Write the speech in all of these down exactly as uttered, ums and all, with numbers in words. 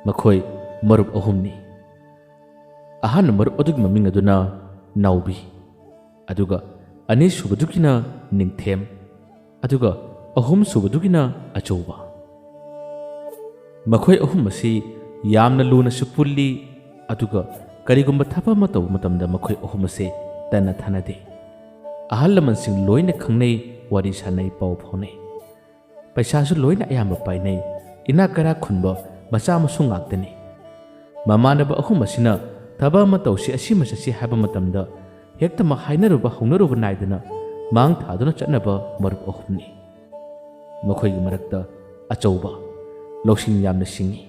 ꯃꯈꯣꯏ ꯃꯔꯨꯞ ꯑꯍꯨꯝꯅꯤ꯫ ꯑꯍꯥꯟꯕ ꯃꯔꯨꯞ ꯑꯗꯨꯒꯤ ꯃꯃꯤꯡ ꯑꯗꯨꯅ ꯅꯥꯎꯕꯤ, ꯑꯗꯨꯒ ꯑꯅꯤꯁꯨꯕꯗꯨꯒꯤꯅ ꯅꯤꯡꯊꯦꯝ, ꯑꯗꯨꯒ ꯑꯍꯨꯝꯁꯨꯕꯗꯨꯒꯤꯅ ꯑꯆꯧꯕ꯫ ꯃꯈꯣꯏ ꯑꯍꯨꯝ ꯑꯁꯤ ꯌꯥꯝꯅ ꯂꯨꯅꯁꯨ ꯄꯨꯜꯂꯤ, ꯑꯗꯨꯒ ꯀꯔꯤꯒꯨꯝꯕ ꯊꯕꯛ ꯑꯃ ꯇꯧꯕ ꯃꯇꯝꯗ ꯃꯈꯣꯏ ꯑꯍꯨꯝ ꯑꯁꯤ ꯇꯟꯅ ꯊꯥꯅꯗꯦ꯫ ꯑꯍꯜ ꯂꯃꯟꯁꯤꯡ ꯂꯣꯏꯅ ꯈꯪꯅꯩ, ꯋꯥꯔꯤ ꯁꯥꯟꯅꯩ, ꯄꯥꯎ ꯐꯥꯎꯅꯩ꯫ ꯄꯩꯁꯥꯁꯨ ꯂꯣꯏꯅ ꯑꯌꯥꯝꯕ ꯄꯥꯏꯅꯩ, ꯏꯅꯥꯛ ꯀꯩꯔꯥꯛ ꯈꯨꯟꯕ ꯃꯆꯥ ꯃꯁꯨ ꯉꯥꯛꯇꯅꯤ꯫ ꯃꯃꯥꯟꯅꯕ ꯑꯍꯨꯝ ꯑꯁꯤꯅ ꯊꯕꯛ ꯑꯃ ꯇꯧꯁꯤ, ꯑꯁꯤꯃ ꯆꯠꯁꯤ ꯍꯥꯏꯕ ꯃꯇꯝꯗ ꯍꯦꯛꯇꯃꯛ ꯍꯥꯏꯅꯔꯨꯕ ꯍꯧꯅꯔꯨꯕ ꯅꯥꯏꯗꯅ ꯃꯥꯡ ꯊꯥꯗꯨꯅ ꯆꯠꯅꯕ ꯃꯔꯨꯞ ꯑꯍꯨꯝꯅꯤ꯫ ꯃꯈꯣꯏꯒꯤ ꯃꯔꯛꯇ ꯑꯆꯧꯕ, ꯂꯧꯁꯤꯡ ꯌꯥꯝꯅ ꯁꯤꯡꯏ꯫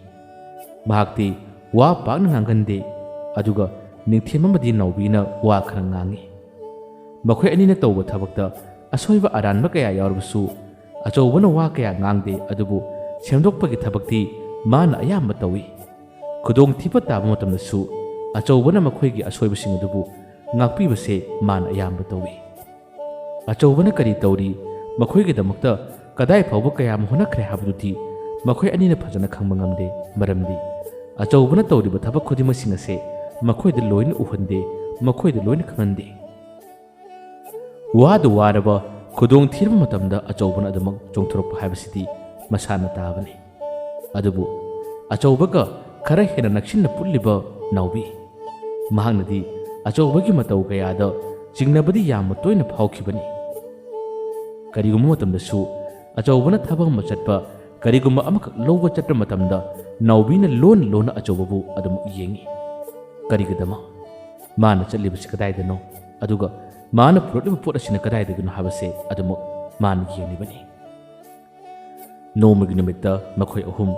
ꯃꯍꯥꯛꯇꯤ ꯋꯥ ꯄꯥꯛꯅ ꯉꯥꯡꯒꯟꯗꯦ, ꯑꯗꯨꯒ ꯅꯤꯡꯊꯦꯝ ꯑꯃꯗꯤ ꯅꯥꯎꯕꯤꯅ ꯋꯥ ꯈꯔ ꯉꯥꯡꯏ꯫ ꯃꯈꯣꯏ ꯑꯅꯤꯅ ꯇꯧꯕ ꯊꯕꯛꯇ ꯑꯁꯣꯏꯕ ꯑꯔꯥꯟꯕ ꯀꯌꯥ ꯌꯥꯎꯔꯕꯁꯨ ꯑꯆꯧꯕꯅ ꯋꯥ ꯀꯌꯥ ꯉꯥꯡꯗꯦ, ꯑꯗꯨꯕꯨ ꯁꯦꯝꯗꯣꯛꯄꯒꯤ ꯊꯕꯛꯇꯤ ꯃꯥꯅ ꯑꯌꯥꯝꯕ ꯇꯧꯏ꯫ ꯈꯨꯗꯣꯡꯊꯤꯕ ꯇꯥꯕ ꯃꯇꯝꯗꯁꯨ ꯑꯆꯧꯕꯅ ꯃꯈꯣꯏꯒꯤ ꯑꯁꯣꯏꯕꯁꯤꯡ ꯑꯗꯨꯕꯨ ꯉꯥꯛꯄꯤꯕꯁꯦ ꯃꯥꯅ ꯑꯌꯥꯝꯕ ꯇꯧꯏ꯫ ꯑꯆꯧꯕꯅ ꯀꯔꯤ ꯇꯧꯔꯤ, ꯃꯈꯣꯏꯒꯤꯗꯃꯛꯇ ꯀꯗꯥꯏ ꯐꯥꯎꯕ ꯀꯌꯥꯝ ꯍꯣꯠꯅꯈ꯭ꯔꯦ ꯍꯥꯏꯕꯗꯨꯗꯤ ꯃꯈꯣꯏ ꯑꯅꯤꯅ ꯐꯖꯅ ꯈꯪꯕ ꯉꯝꯗꯦ, ꯃꯔꯝꯗꯤ ꯑꯆꯧꯕꯅ ꯇꯧꯔꯤꯕ ꯊꯕꯛ ꯈꯨꯗꯤꯡꯃꯛꯁꯤꯡ ꯑꯁꯦ ꯃꯈꯣꯏꯗ ꯂꯣꯏꯅ ꯎꯍꯟꯗꯦ, ꯃꯈꯣꯏꯗ ꯂꯣꯏꯅ ꯈꯪꯍꯟꯗꯦ꯫ ꯋꯥꯗ ꯋꯥꯔꯕ, ꯈꯨꯗꯣꯡ ꯊꯤꯔꯕ ꯃꯇꯝꯗ ꯑꯆꯧꯕꯅ ꯑꯗꯨꯃꯛ ꯆꯣꯡꯊꯣꯔꯛꯄ ꯍꯥꯏꯕꯁꯤꯗꯤ ꯃꯁꯥꯅ ꯇꯥꯕꯅꯤ꯫ ꯑꯗꯨꯕꯨ ꯑꯆꯧꯕꯒ ꯈꯔ ꯍꯦꯟꯅ ꯅꯛꯁꯤꯟꯅ ꯄꯨꯜꯂꯤꯕ ꯅꯥꯎꯕꯤ, ꯃꯍꯥꯛꯅꯗꯤ ꯑꯆꯧꯕꯒꯤ ꯃꯇꯧ ꯀꯌꯥꯗ ꯆꯤꯡꯅꯕꯗꯤ ꯌꯥꯝꯅ ꯇꯣꯏꯅ ꯐꯥꯎꯈꯤꯕꯅꯤ꯫ ꯀꯔꯤꯒꯨꯝꯕ ꯃꯇꯝꯗꯁꯨ ꯑꯆꯧꯕꯅ ꯊꯕꯛ ꯑꯃ ꯆꯠꯄ, ꯀꯔꯤꯒꯨꯝꯕ ꯑꯃꯈꯛ ꯂꯧꯕ ꯆꯠꯄ ꯃꯇꯝꯗ ꯅꯥꯎꯕꯤꯅ ꯂꯣꯟꯅ ꯂꯣꯟꯅ ꯑꯆꯧꯕꯕꯨ ꯑꯗꯨꯃꯛ ꯌꯦꯡꯏ꯫ ꯀꯔꯤꯒꯤꯗꯃꯛ? ꯃꯥꯅ ꯆꯠꯂꯤꯕꯁꯤ ꯀꯗꯥꯏꯗꯅꯣ, ꯑꯗꯨꯒ ꯃꯥꯅ ꯄꯨꯔꯛꯂꯤꯕ ꯄꯣꯠ ꯑꯁꯤꯅ ꯀꯗꯥꯏꯗꯒꯤꯅꯣ ꯍꯥꯏꯕꯁꯦ ꯑꯗꯨꯃꯛ ꯃꯥꯅ ꯌꯦꯡꯂꯤꯕꯅꯤ꯫ ꯅꯣꯡꯃꯒꯤ ꯅꯨꯃꯤꯠꯇ ꯃꯈꯣꯏ ꯑꯍꯨꯝ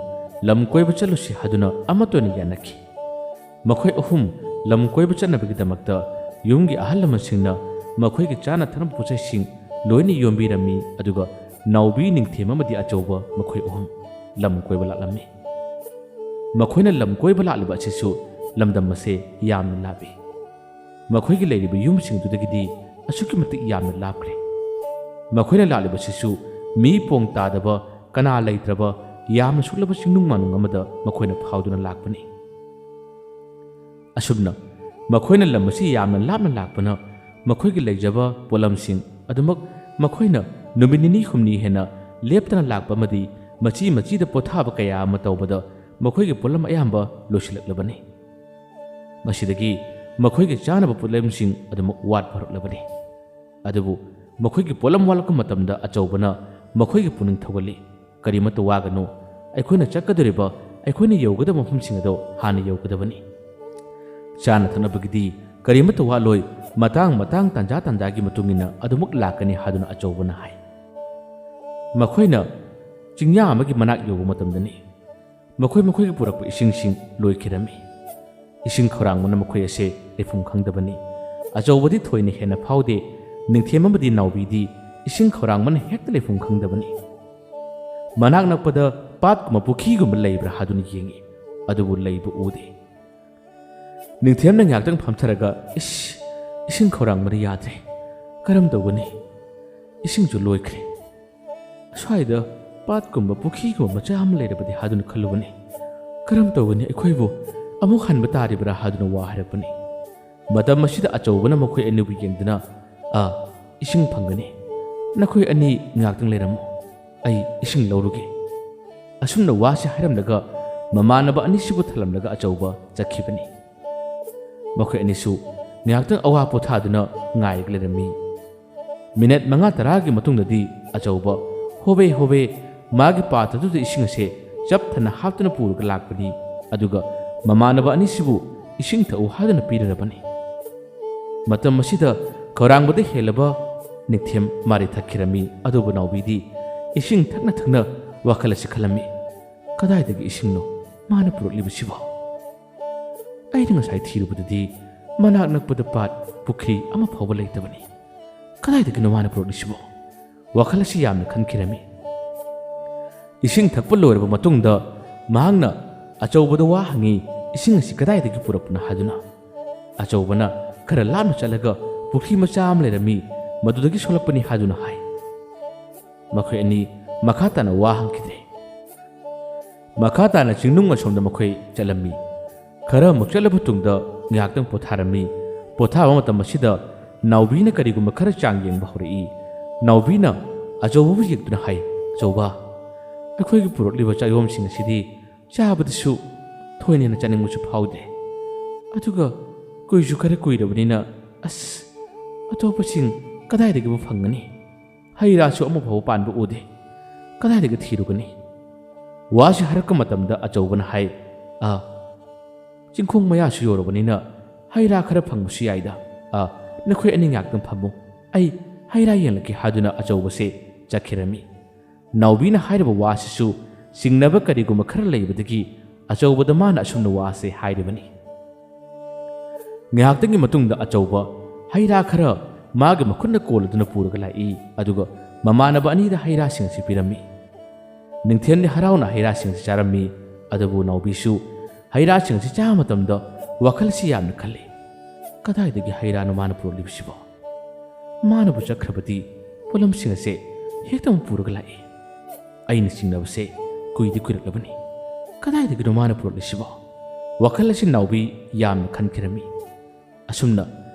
ꯂꯝ ꯀꯣꯏꯕ ꯆꯠꯂꯨꯁꯤ ꯍꯥꯏꯗꯨꯅ ꯑꯃꯠꯇ ꯑꯣꯏꯅ ꯌꯥꯅꯈꯤ꯫ ꯃꯈꯣꯏ ꯑꯍꯨꯝ ꯂꯝ ꯀꯣꯏꯕ ꯆꯠꯅꯕꯒꯤꯗꯃꯛꯇ ꯌꯨꯝꯒꯤ ꯑꯍꯜ ꯂꯃꯟꯁꯤꯡꯅ ꯃꯈꯣꯏꯒꯤ ꯆꯥꯅ ꯊꯛꯅꯕ ꯄꯣꯠꯆꯩꯁꯤꯡ ꯂꯣꯏꯅ ꯌꯣꯝꯕꯤꯔꯝꯃꯤ, ꯑꯗꯨꯒ ꯅꯥꯎꯕꯤ, ꯅꯤꯡꯊꯦꯝ ꯑꯃꯗꯤ ꯑꯆꯧꯕ ꯃꯈꯣꯏ ꯑꯍꯨꯝ ꯂꯝ ꯀꯣꯏꯕ ꯂꯥꯛꯂꯝꯃꯤ꯫ ꯃꯈꯣꯏꯅ ꯂꯝ ꯀꯣꯏꯕ ꯂꯥꯛꯂꯤꯕ ꯑꯁꯤꯁꯨ ꯂꯝꯗꯝ ꯑꯁꯦ ꯌꯥꯝꯅ ꯂꯥꯞꯄꯤ꯫ ꯃꯈꯣꯏꯒꯤ ꯂꯩꯔꯤꯕ ꯌꯨꯝꯁꯤꯡꯗꯨꯗꯒꯤꯗꯤ ꯑꯁꯨꯛꯀꯤ ꯃꯇꯤꯛ ꯌꯥꯝꯅ ꯂꯥꯞꯈ꯭ꯔꯦ꯫ ꯃꯈꯣꯏꯅ ꯂꯥꯛꯂꯤꯕꯁꯤꯁꯨ ꯃꯤ ꯄꯣꯡ ꯇꯥꯗꯕ, ꯀꯅꯥ ꯂꯩꯇ꯭ꯔꯕ, ꯌꯥꯝꯅ ꯁꯨꯛꯂꯕ ꯆꯤꯡꯅꯨꯡ ꯃꯥꯅꯨꯡ ꯑꯃꯗ ꯃꯈꯣꯏꯅ ꯐꯥꯎꯗꯨꯅ ꯂꯥꯛꯄꯅꯤ꯫ ꯑꯁꯨꯝꯅ ꯃꯈꯣꯏꯅ ꯂꯝ ꯑꯁꯤ ꯌꯥꯝꯅ ꯂꯥꯞꯅ ꯂꯥꯛꯄꯅ ꯃꯈꯣꯏꯒꯤ ꯂꯩꯖꯕ ꯄꯣꯠꯂꯝꯁꯤꯡ ꯑꯗꯨꯃꯛ ꯃꯈꯣꯏꯅ ꯅꯨꯃꯤꯠ ꯅꯤꯅꯤ ꯍꯨꯝꯅꯤ ꯍꯦꯟꯅ ꯂꯦꯞꯇꯅ ꯂꯥꯛꯄ ꯑꯃꯗꯤ ꯃꯆꯤ ꯃꯆꯤꯗ ꯄꯣꯊꯥꯕ ꯀꯌꯥ ꯑꯃ ꯇꯧꯕꯗ ꯃꯈꯣꯏꯒꯤ ꯄꯣꯠꯂꯝ ꯑꯌꯥꯝꯕ ꯂꯣꯏꯁꯤꯜꯂꯛꯂꯕꯅꯤ꯫ ꯃꯁꯤꯗꯒꯤ ꯃꯈꯣꯏꯒꯤ ꯆꯥꯅꯕ ꯄꯣꯠꯂꯝꯁꯤꯡ ꯑꯗꯨꯃꯛ ꯋꯥꯠꯄ ꯍꯧꯔꯛꯂꯕꯅꯤ꯫ ꯑꯗꯨꯕꯨ ꯃꯈꯣꯏꯒꯤ ꯄꯣꯠꯂꯝ ꯋꯥꯠꯂꯛꯄ ꯃꯇꯝꯗ ꯑꯆꯧꯕꯅ ꯃꯈꯣꯏꯒꯤ ꯄꯨꯛꯅꯤꯡ ꯊꯧꯒꯠꯂꯤ, "ꯀꯔꯤꯃꯠꯇ ꯋꯥꯒꯅꯨ, ꯑꯩꯈꯣꯏꯅ ꯆꯠꯀꯗꯧꯔꯤꯕ, ꯑꯩꯈꯣꯏꯅ ꯌꯧꯒꯗꯕ ꯃꯐꯝꯁꯤꯡ ꯑꯗꯣ ꯍꯥꯟꯅ ꯌꯧꯒꯗꯕꯅꯤ꯫ ꯆꯥꯅ ꯊꯛꯅꯕꯒꯤꯗꯤ ꯀꯔꯤꯃꯠꯇ ꯋꯥꯠꯂꯣꯏ, ꯃꯇꯥꯡ ꯃꯇꯥꯡ ꯇꯥꯟꯖꯥ ꯇꯥꯟꯖꯥꯒꯤ ꯃꯇꯨꯡ ꯏꯟꯅ ꯑꯗꯨꯃꯛ ꯂꯥꯛꯀꯅꯤ" ꯍꯥꯏꯗꯨꯅ ꯑꯆꯧꯕꯅ ꯍꯥꯏ꯫ ꯃꯈꯣꯏꯅ ꯆꯤꯡꯌꯥ ꯑꯃꯒꯤ ꯃꯅꯥꯛ ꯌꯧꯕ ꯃꯇꯝꯗꯅꯤ ꯃꯈꯣꯏ ꯃꯈꯣꯏꯒꯤ ꯄꯨꯔꯛꯄ ꯏꯁꯤꯡꯁꯤꯡ ꯂꯣꯏꯈꯤꯔꯝꯃꯤ꯫ ꯏꯁꯤꯡ ꯈꯧꯔꯥꯡꯕꯅ ꯃꯈꯣꯏ ꯑꯁꯦ ꯂꯩꯐꯝ ꯈꯪꯗꯕꯅꯤ꯫ ꯑꯆꯧꯕꯗꯤ ꯊꯣꯏꯅ ꯍꯦꯟꯅ ꯐꯥꯎꯗꯦ, ꯅꯤꯡꯊꯦꯝ ꯑꯃꯗꯤ ꯅꯥꯎꯕꯤꯗꯤ ꯏꯁꯤꯡ ꯈꯧꯔꯥꯡꯕꯅ ꯍꯦꯛꯇ ꯂꯩꯐꯝ ꯈꯪꯗꯕꯅꯤ꯫ ꯃꯅꯥꯛ ꯅꯛꯄꯗ ꯄꯥꯠꯀꯨꯝꯕ ꯄꯨꯈ꯭ꯔꯤꯒꯨꯝꯕ ꯂꯩꯕ꯭ꯔꯥ ꯍꯥꯏꯗꯨꯅ ꯌꯦꯡꯉꯤ, ꯑꯗꯨꯕꯨ ꯂꯩꯕ ꯎꯗꯦ꯫ ꯅꯤꯡꯊꯦꯝꯅ ꯉꯥꯏꯍꯥꯛꯇꯪ ꯐꯝꯊꯔꯒ, "ꯏꯁ, ꯏꯁꯤꯡ ꯈꯧꯔꯥꯡꯕꯅ ꯌꯥꯗ꯭ꯔꯦ, ꯀꯔꯝ ꯇꯧꯒꯅꯤ? ꯏꯁꯤꯡꯁꯨ ꯂꯣꯏꯈ꯭ꯔꯦ꯫ ꯑꯁ꯭ꯋꯥꯏꯗ ꯄꯥꯠꯀꯨꯝꯕ ꯄꯨꯈ꯭ꯔꯤꯒꯨꯝꯕ ꯃꯆꯥ ꯑꯃ ꯂꯩꯔꯕꯗꯤ" ꯍꯥꯏꯗꯨꯅ ꯈꯜꯂꯨꯕꯅꯤ꯫ "ꯀꯔꯝ ꯇꯧꯒꯅꯤ? ꯑꯩꯈꯣꯏꯕꯨ ꯑꯃꯨꯛ ꯍꯟꯕ ꯇꯥꯔꯤꯕ꯭ꯔꯥ?" ꯍꯥꯏꯗꯨꯅ ꯋꯥ ꯍꯥꯏꯔꯛꯄꯅꯤ꯫ ꯃꯇꯝ ꯑꯁꯤꯗ ꯑꯆꯧꯕꯅ ꯃꯈꯣꯏ ꯑꯅꯤꯕꯨ ꯌꯦꯡꯗꯨꯅ, "ꯑꯥ, ꯏꯁꯤꯡ ꯐꯪꯒꯅꯤ꯫ ꯅꯈꯣꯏ ꯑꯅꯤ ꯉꯥꯏꯍꯥꯛꯇꯪ ꯂꯩꯔꯝꯃꯨ, ꯑꯩ ꯏꯁꯤꯡ ꯂꯧꯔꯨꯒꯦ"꯫ ꯑꯁꯨꯝꯅ ꯋꯥꯁꯤ ꯍꯥꯏꯔꯝꯂꯒ ꯃꯃꯥꯟꯅꯕ ꯑꯅꯤꯁꯤꯕꯨ ꯊꯜꯂꯝꯂꯒ ꯑꯆꯧꯕ ꯆꯠꯈꯤꯕꯅꯤ꯫ ꯃꯈꯣꯏ ꯑꯅꯤꯁꯨ ꯉꯥꯏꯍꯥꯛꯇꯪ ꯑꯋꯥ ꯄꯣꯊꯥꯗꯨꯅ ꯉꯥꯏꯔꯒ ꯂꯩꯔꯝꯃꯤ꯫ ꯃꯤꯅꯠ ꯃꯉꯥ ꯇꯔꯥꯒꯤ ꯃꯇꯨꯡꯗꯗꯤ ꯑꯆꯧꯕ ꯍꯣꯕꯦ ꯍꯣꯕꯦ ꯃꯥꯒꯤ ꯄꯥꯇ꯭ꯔꯗꯨꯗ ꯏꯁꯤꯡ ꯑꯁꯦ ꯆꯞ ꯊꯟꯅ ꯍꯥꯞꯇꯨꯅ ꯄꯨꯔꯒ ꯂꯥꯛꯄꯅꯤ꯫ ꯑꯗꯨꯒ ꯃꯃꯥꯟꯅꯕ ꯑꯅꯤꯁꯤꯕꯨ ꯏꯁꯤꯡ ꯊꯛꯎ ꯍꯥꯏꯗꯨꯅ ꯄꯤꯔꯔꯕꯅꯤ꯫ ꯃꯇꯝ ꯑꯁꯤꯗ ꯈꯧꯔꯥꯡꯕꯗ ꯍꯦꯜꯂꯕ ꯅꯤꯡꯊꯦꯝ ꯃꯥꯔꯤ ꯊꯛꯈꯤꯔꯝꯃꯤ꯫ ꯑꯗꯨꯕꯨ ꯅꯥꯎꯕꯤꯗꯤ ꯏꯁꯤꯡ ꯊꯛꯅ ꯊꯛꯅ ꯋꯥꯈꯜ ꯑꯁꯤ ꯈꯜꯂꯝꯃꯤ, "ꯀꯗꯥꯏꯗꯒꯤ ꯏꯁꯤꯡꯅꯣ ꯃꯥꯅ ꯄꯨꯔꯛꯂꯤꯕꯁꯤꯕꯣ? ꯑꯩꯅ ꯉꯁꯥꯏ ꯊꯤꯔꯨꯕꯗꯗꯤ ꯃꯅꯥꯛ ꯅꯛꯄꯗ ꯄꯥꯠ, ꯄꯨꯈ꯭ꯔꯤ ꯑꯃ ꯐꯥꯎꯕ ꯂꯩꯇꯕꯅꯤ꯫ ꯀꯗꯥꯏꯗꯒꯤꯅꯣ ꯃꯥꯅ ꯄꯨꯔꯛꯂꯤꯁꯤꯕꯣ?" ꯋꯥꯈꯜ ꯑꯁꯤ ꯌꯥꯝꯅ ꯈꯟꯈꯤꯔꯝꯃꯤ꯫ ꯏꯁꯤꯡ ꯊꯛꯄ ꯂꯣꯏꯔꯕ ꯃꯇꯨꯡꯗ ꯃꯍꯥꯛꯅ ꯑꯆꯧꯕꯗ ꯋꯥ ꯍꯪꯉꯤ, "ꯏꯁꯤꯡ ꯑꯁꯤ ꯀꯗꯥꯏꯗꯒꯤ ꯄꯨꯔꯛꯄꯅꯣ?" ꯍꯥꯏꯗꯨꯅ꯫ ꯑꯆꯧꯕꯅ ꯈꯔ ꯂꯥꯞꯅ ꯆꯠꯂꯒ ꯄꯨꯈ꯭ꯔꯤ ꯃꯆꯥ ꯑꯃ ꯂꯩꯔꯝꯃꯤ, ꯃꯗꯨꯗꯒꯤ ꯁꯣꯛꯂꯛꯄꯅꯤ ꯍꯥꯏꯗꯨꯅ ꯍꯥꯏ꯫ ꯃꯈꯣꯏ ꯑꯅꯤ ꯃꯈꯥ ꯇꯥꯅ ꯋꯥ ꯍꯪꯈꯤꯗ꯭ꯔꯦ꯫ ꯃꯈꯥ ꯇꯥꯅ ꯆꯤꯡꯅꯨꯡ ꯑꯁꯣꯝꯗ ꯃꯈꯣꯏ ꯆꯠꯂꯝꯃꯤ꯫ ꯈꯔ ꯑꯃꯨꯛ ꯆꯠꯂꯕ ꯇꯨꯡꯗ ꯉꯥꯏꯍꯥꯛꯇꯪ ꯄꯣꯊꯥꯔꯝꯃꯤ꯫ ꯄꯣꯊꯥꯕ ꯃꯇꯝ ꯑꯁꯤꯗ ꯅꯥꯎꯕꯤꯅ ꯀꯔꯤꯒꯨꯝꯕ ꯈꯔ ꯆꯥꯡ ꯌꯦꯡꯕ ꯍꯧꯔꯛꯏ꯫ ꯅꯥꯎꯕꯤꯅ ꯑꯆꯧꯕꯕꯨ ꯌꯦꯡꯗꯨꯅ ꯍꯥꯏ, "ꯑꯆꯧꯕ, ꯑꯩꯈꯣꯏꯒꯤ ꯄꯨꯔꯛꯂꯤꯕ ꯆꯥꯛꯌꯣꯝꯁꯤꯡ ꯑꯁꯤꯗꯤ ꯆꯥꯕꯗꯁꯨ ꯊꯣꯏꯅ ꯍꯦꯟꯅ ꯆꯥꯅꯤꯡꯕꯁꯨ ꯐꯥꯎꯗꯦ꯫ ꯑꯗꯨꯒ ꯀꯨꯏꯁꯨ ꯈꯔ ꯀꯨꯏꯔꯕꯅꯤꯅ, ꯑꯁ, ꯑꯇꯣꯞꯄꯁꯤꯡ ꯀꯗꯥꯏꯗꯒꯤꯕꯨ ꯐꯪꯒꯅꯤ? ꯍꯩ ꯔꯥꯁꯨ ꯑꯃꯐꯥꯎꯕ ꯄꯥꯟꯕ ꯎꯗꯦ꯫ ꯀꯗꯥꯏꯗꯒꯤ ꯊꯤꯔꯨꯒꯅꯤ?" ꯋꯥꯁꯤ ꯍꯥꯏꯔꯛꯄ ꯃꯇꯝꯗ ꯑꯆꯧꯕꯅ ꯍꯥꯏ, "ꯑ, ꯆꯤꯡꯈꯣꯡ ꯃꯌꯥꯁꯨ ꯌꯧꯔꯕꯅꯤꯅ ꯍꯩ ꯔꯥ ꯈꯔ ꯐꯪꯕꯁꯨ ꯌꯥꯏꯗ꯫ ꯑ, ꯅꯈꯣꯏ ꯑꯅꯤ ꯉꯥꯛꯇꯪ ꯐꯝꯃꯨ, ꯑꯩ ꯍꯩ ꯔꯥ ꯌꯦꯡꯂꯛꯀꯦ" ꯍꯥꯏꯗꯨꯅ ꯑꯆꯧꯕꯁꯦ ꯆꯠꯈꯤꯔꯝꯃꯤ꯫ ꯅꯥꯎꯕꯤꯅ ꯍꯥꯏꯔꯤꯕ ꯋꯥꯁꯤꯁꯨ ꯆꯤꯡꯅꯕ ꯀꯔꯤꯒꯨꯝꯕ ꯈꯔ ꯂꯩꯕꯗꯒꯤ ꯑꯆꯧꯕꯗ ꯃꯥꯅ ꯑꯁꯨꯝꯅ ꯋꯥꯁꯦ ꯍꯥꯏꯔꯤꯕꯅꯤ꯫ ꯉꯥꯏꯍꯥꯛꯇꯪꯒꯤ ꯃꯇꯨꯡꯗ ꯑꯆꯧꯕ ꯍꯩ ꯔꯥ ꯈꯔ ꯃꯥꯒꯤ ꯃꯈꯨꯠꯅ ꯀꯣꯜꯂꯗꯨꯅ ꯄꯨꯔꯒ ꯂꯥꯛꯏ, ꯑꯗꯨꯒ ꯃꯃꯥꯟꯅꯕ ꯑꯅꯤꯗ ꯍꯩ ꯔꯥꯁꯤꯡ ꯑꯁꯤ ꯄꯤꯔꯝꯃꯤ꯫ ꯅꯤꯡꯊꯦꯝꯗꯤ ꯍꯔꯥꯎꯅ ꯍꯩ ꯔꯥꯁꯤꯡ ꯑꯁꯤ ꯆꯥꯔꯝꯃꯤ, ꯑꯗꯨꯕꯨ ꯅꯥꯎꯕꯤꯁꯨ ꯍꯩ ꯔꯥꯁꯤꯡ ꯑꯁꯤ ꯆꯥꯕ ꯃꯇꯝꯗ ꯋꯥꯈꯜ ꯑꯁꯤ ꯌꯥꯝꯅ ꯈꯜꯂꯤ꯫ "ꯀꯗꯥꯏꯗꯒꯤ ꯍꯩ ꯔꯥꯅꯣ ꯃꯥꯅ ꯄꯨꯔꯛꯂꯤꯕꯁꯤꯕꯣ? ꯃꯥꯅꯕꯨ ꯆꯠꯈ꯭ꯔꯕꯗꯤ ꯄꯣꯠꯂꯝꯁꯤꯡ ꯑꯁꯦ ꯍꯦꯛꯇ ꯑꯃꯨꯛ ꯄꯨꯔꯒ ꯂꯥꯛꯏ꯫ ꯑꯩꯅ ꯆꯤꯡꯅꯕꯁꯦ ꯀꯨꯏꯗꯤ ꯀꯨꯏꯔꯛꯂꯕꯅꯤ꯫ ꯀꯗꯥꯏꯗꯒꯤꯅꯣ ꯃꯥꯅ ꯄꯨꯔꯛꯂꯤꯁꯤꯕꯣ?" ꯋꯥꯈꯜ ꯑꯁꯤ ꯅꯥꯎꯕꯤ ꯌꯥꯝꯅ ꯈꯟꯈꯤꯔꯝꯃꯤ꯫ ꯑꯁꯨꯝꯅ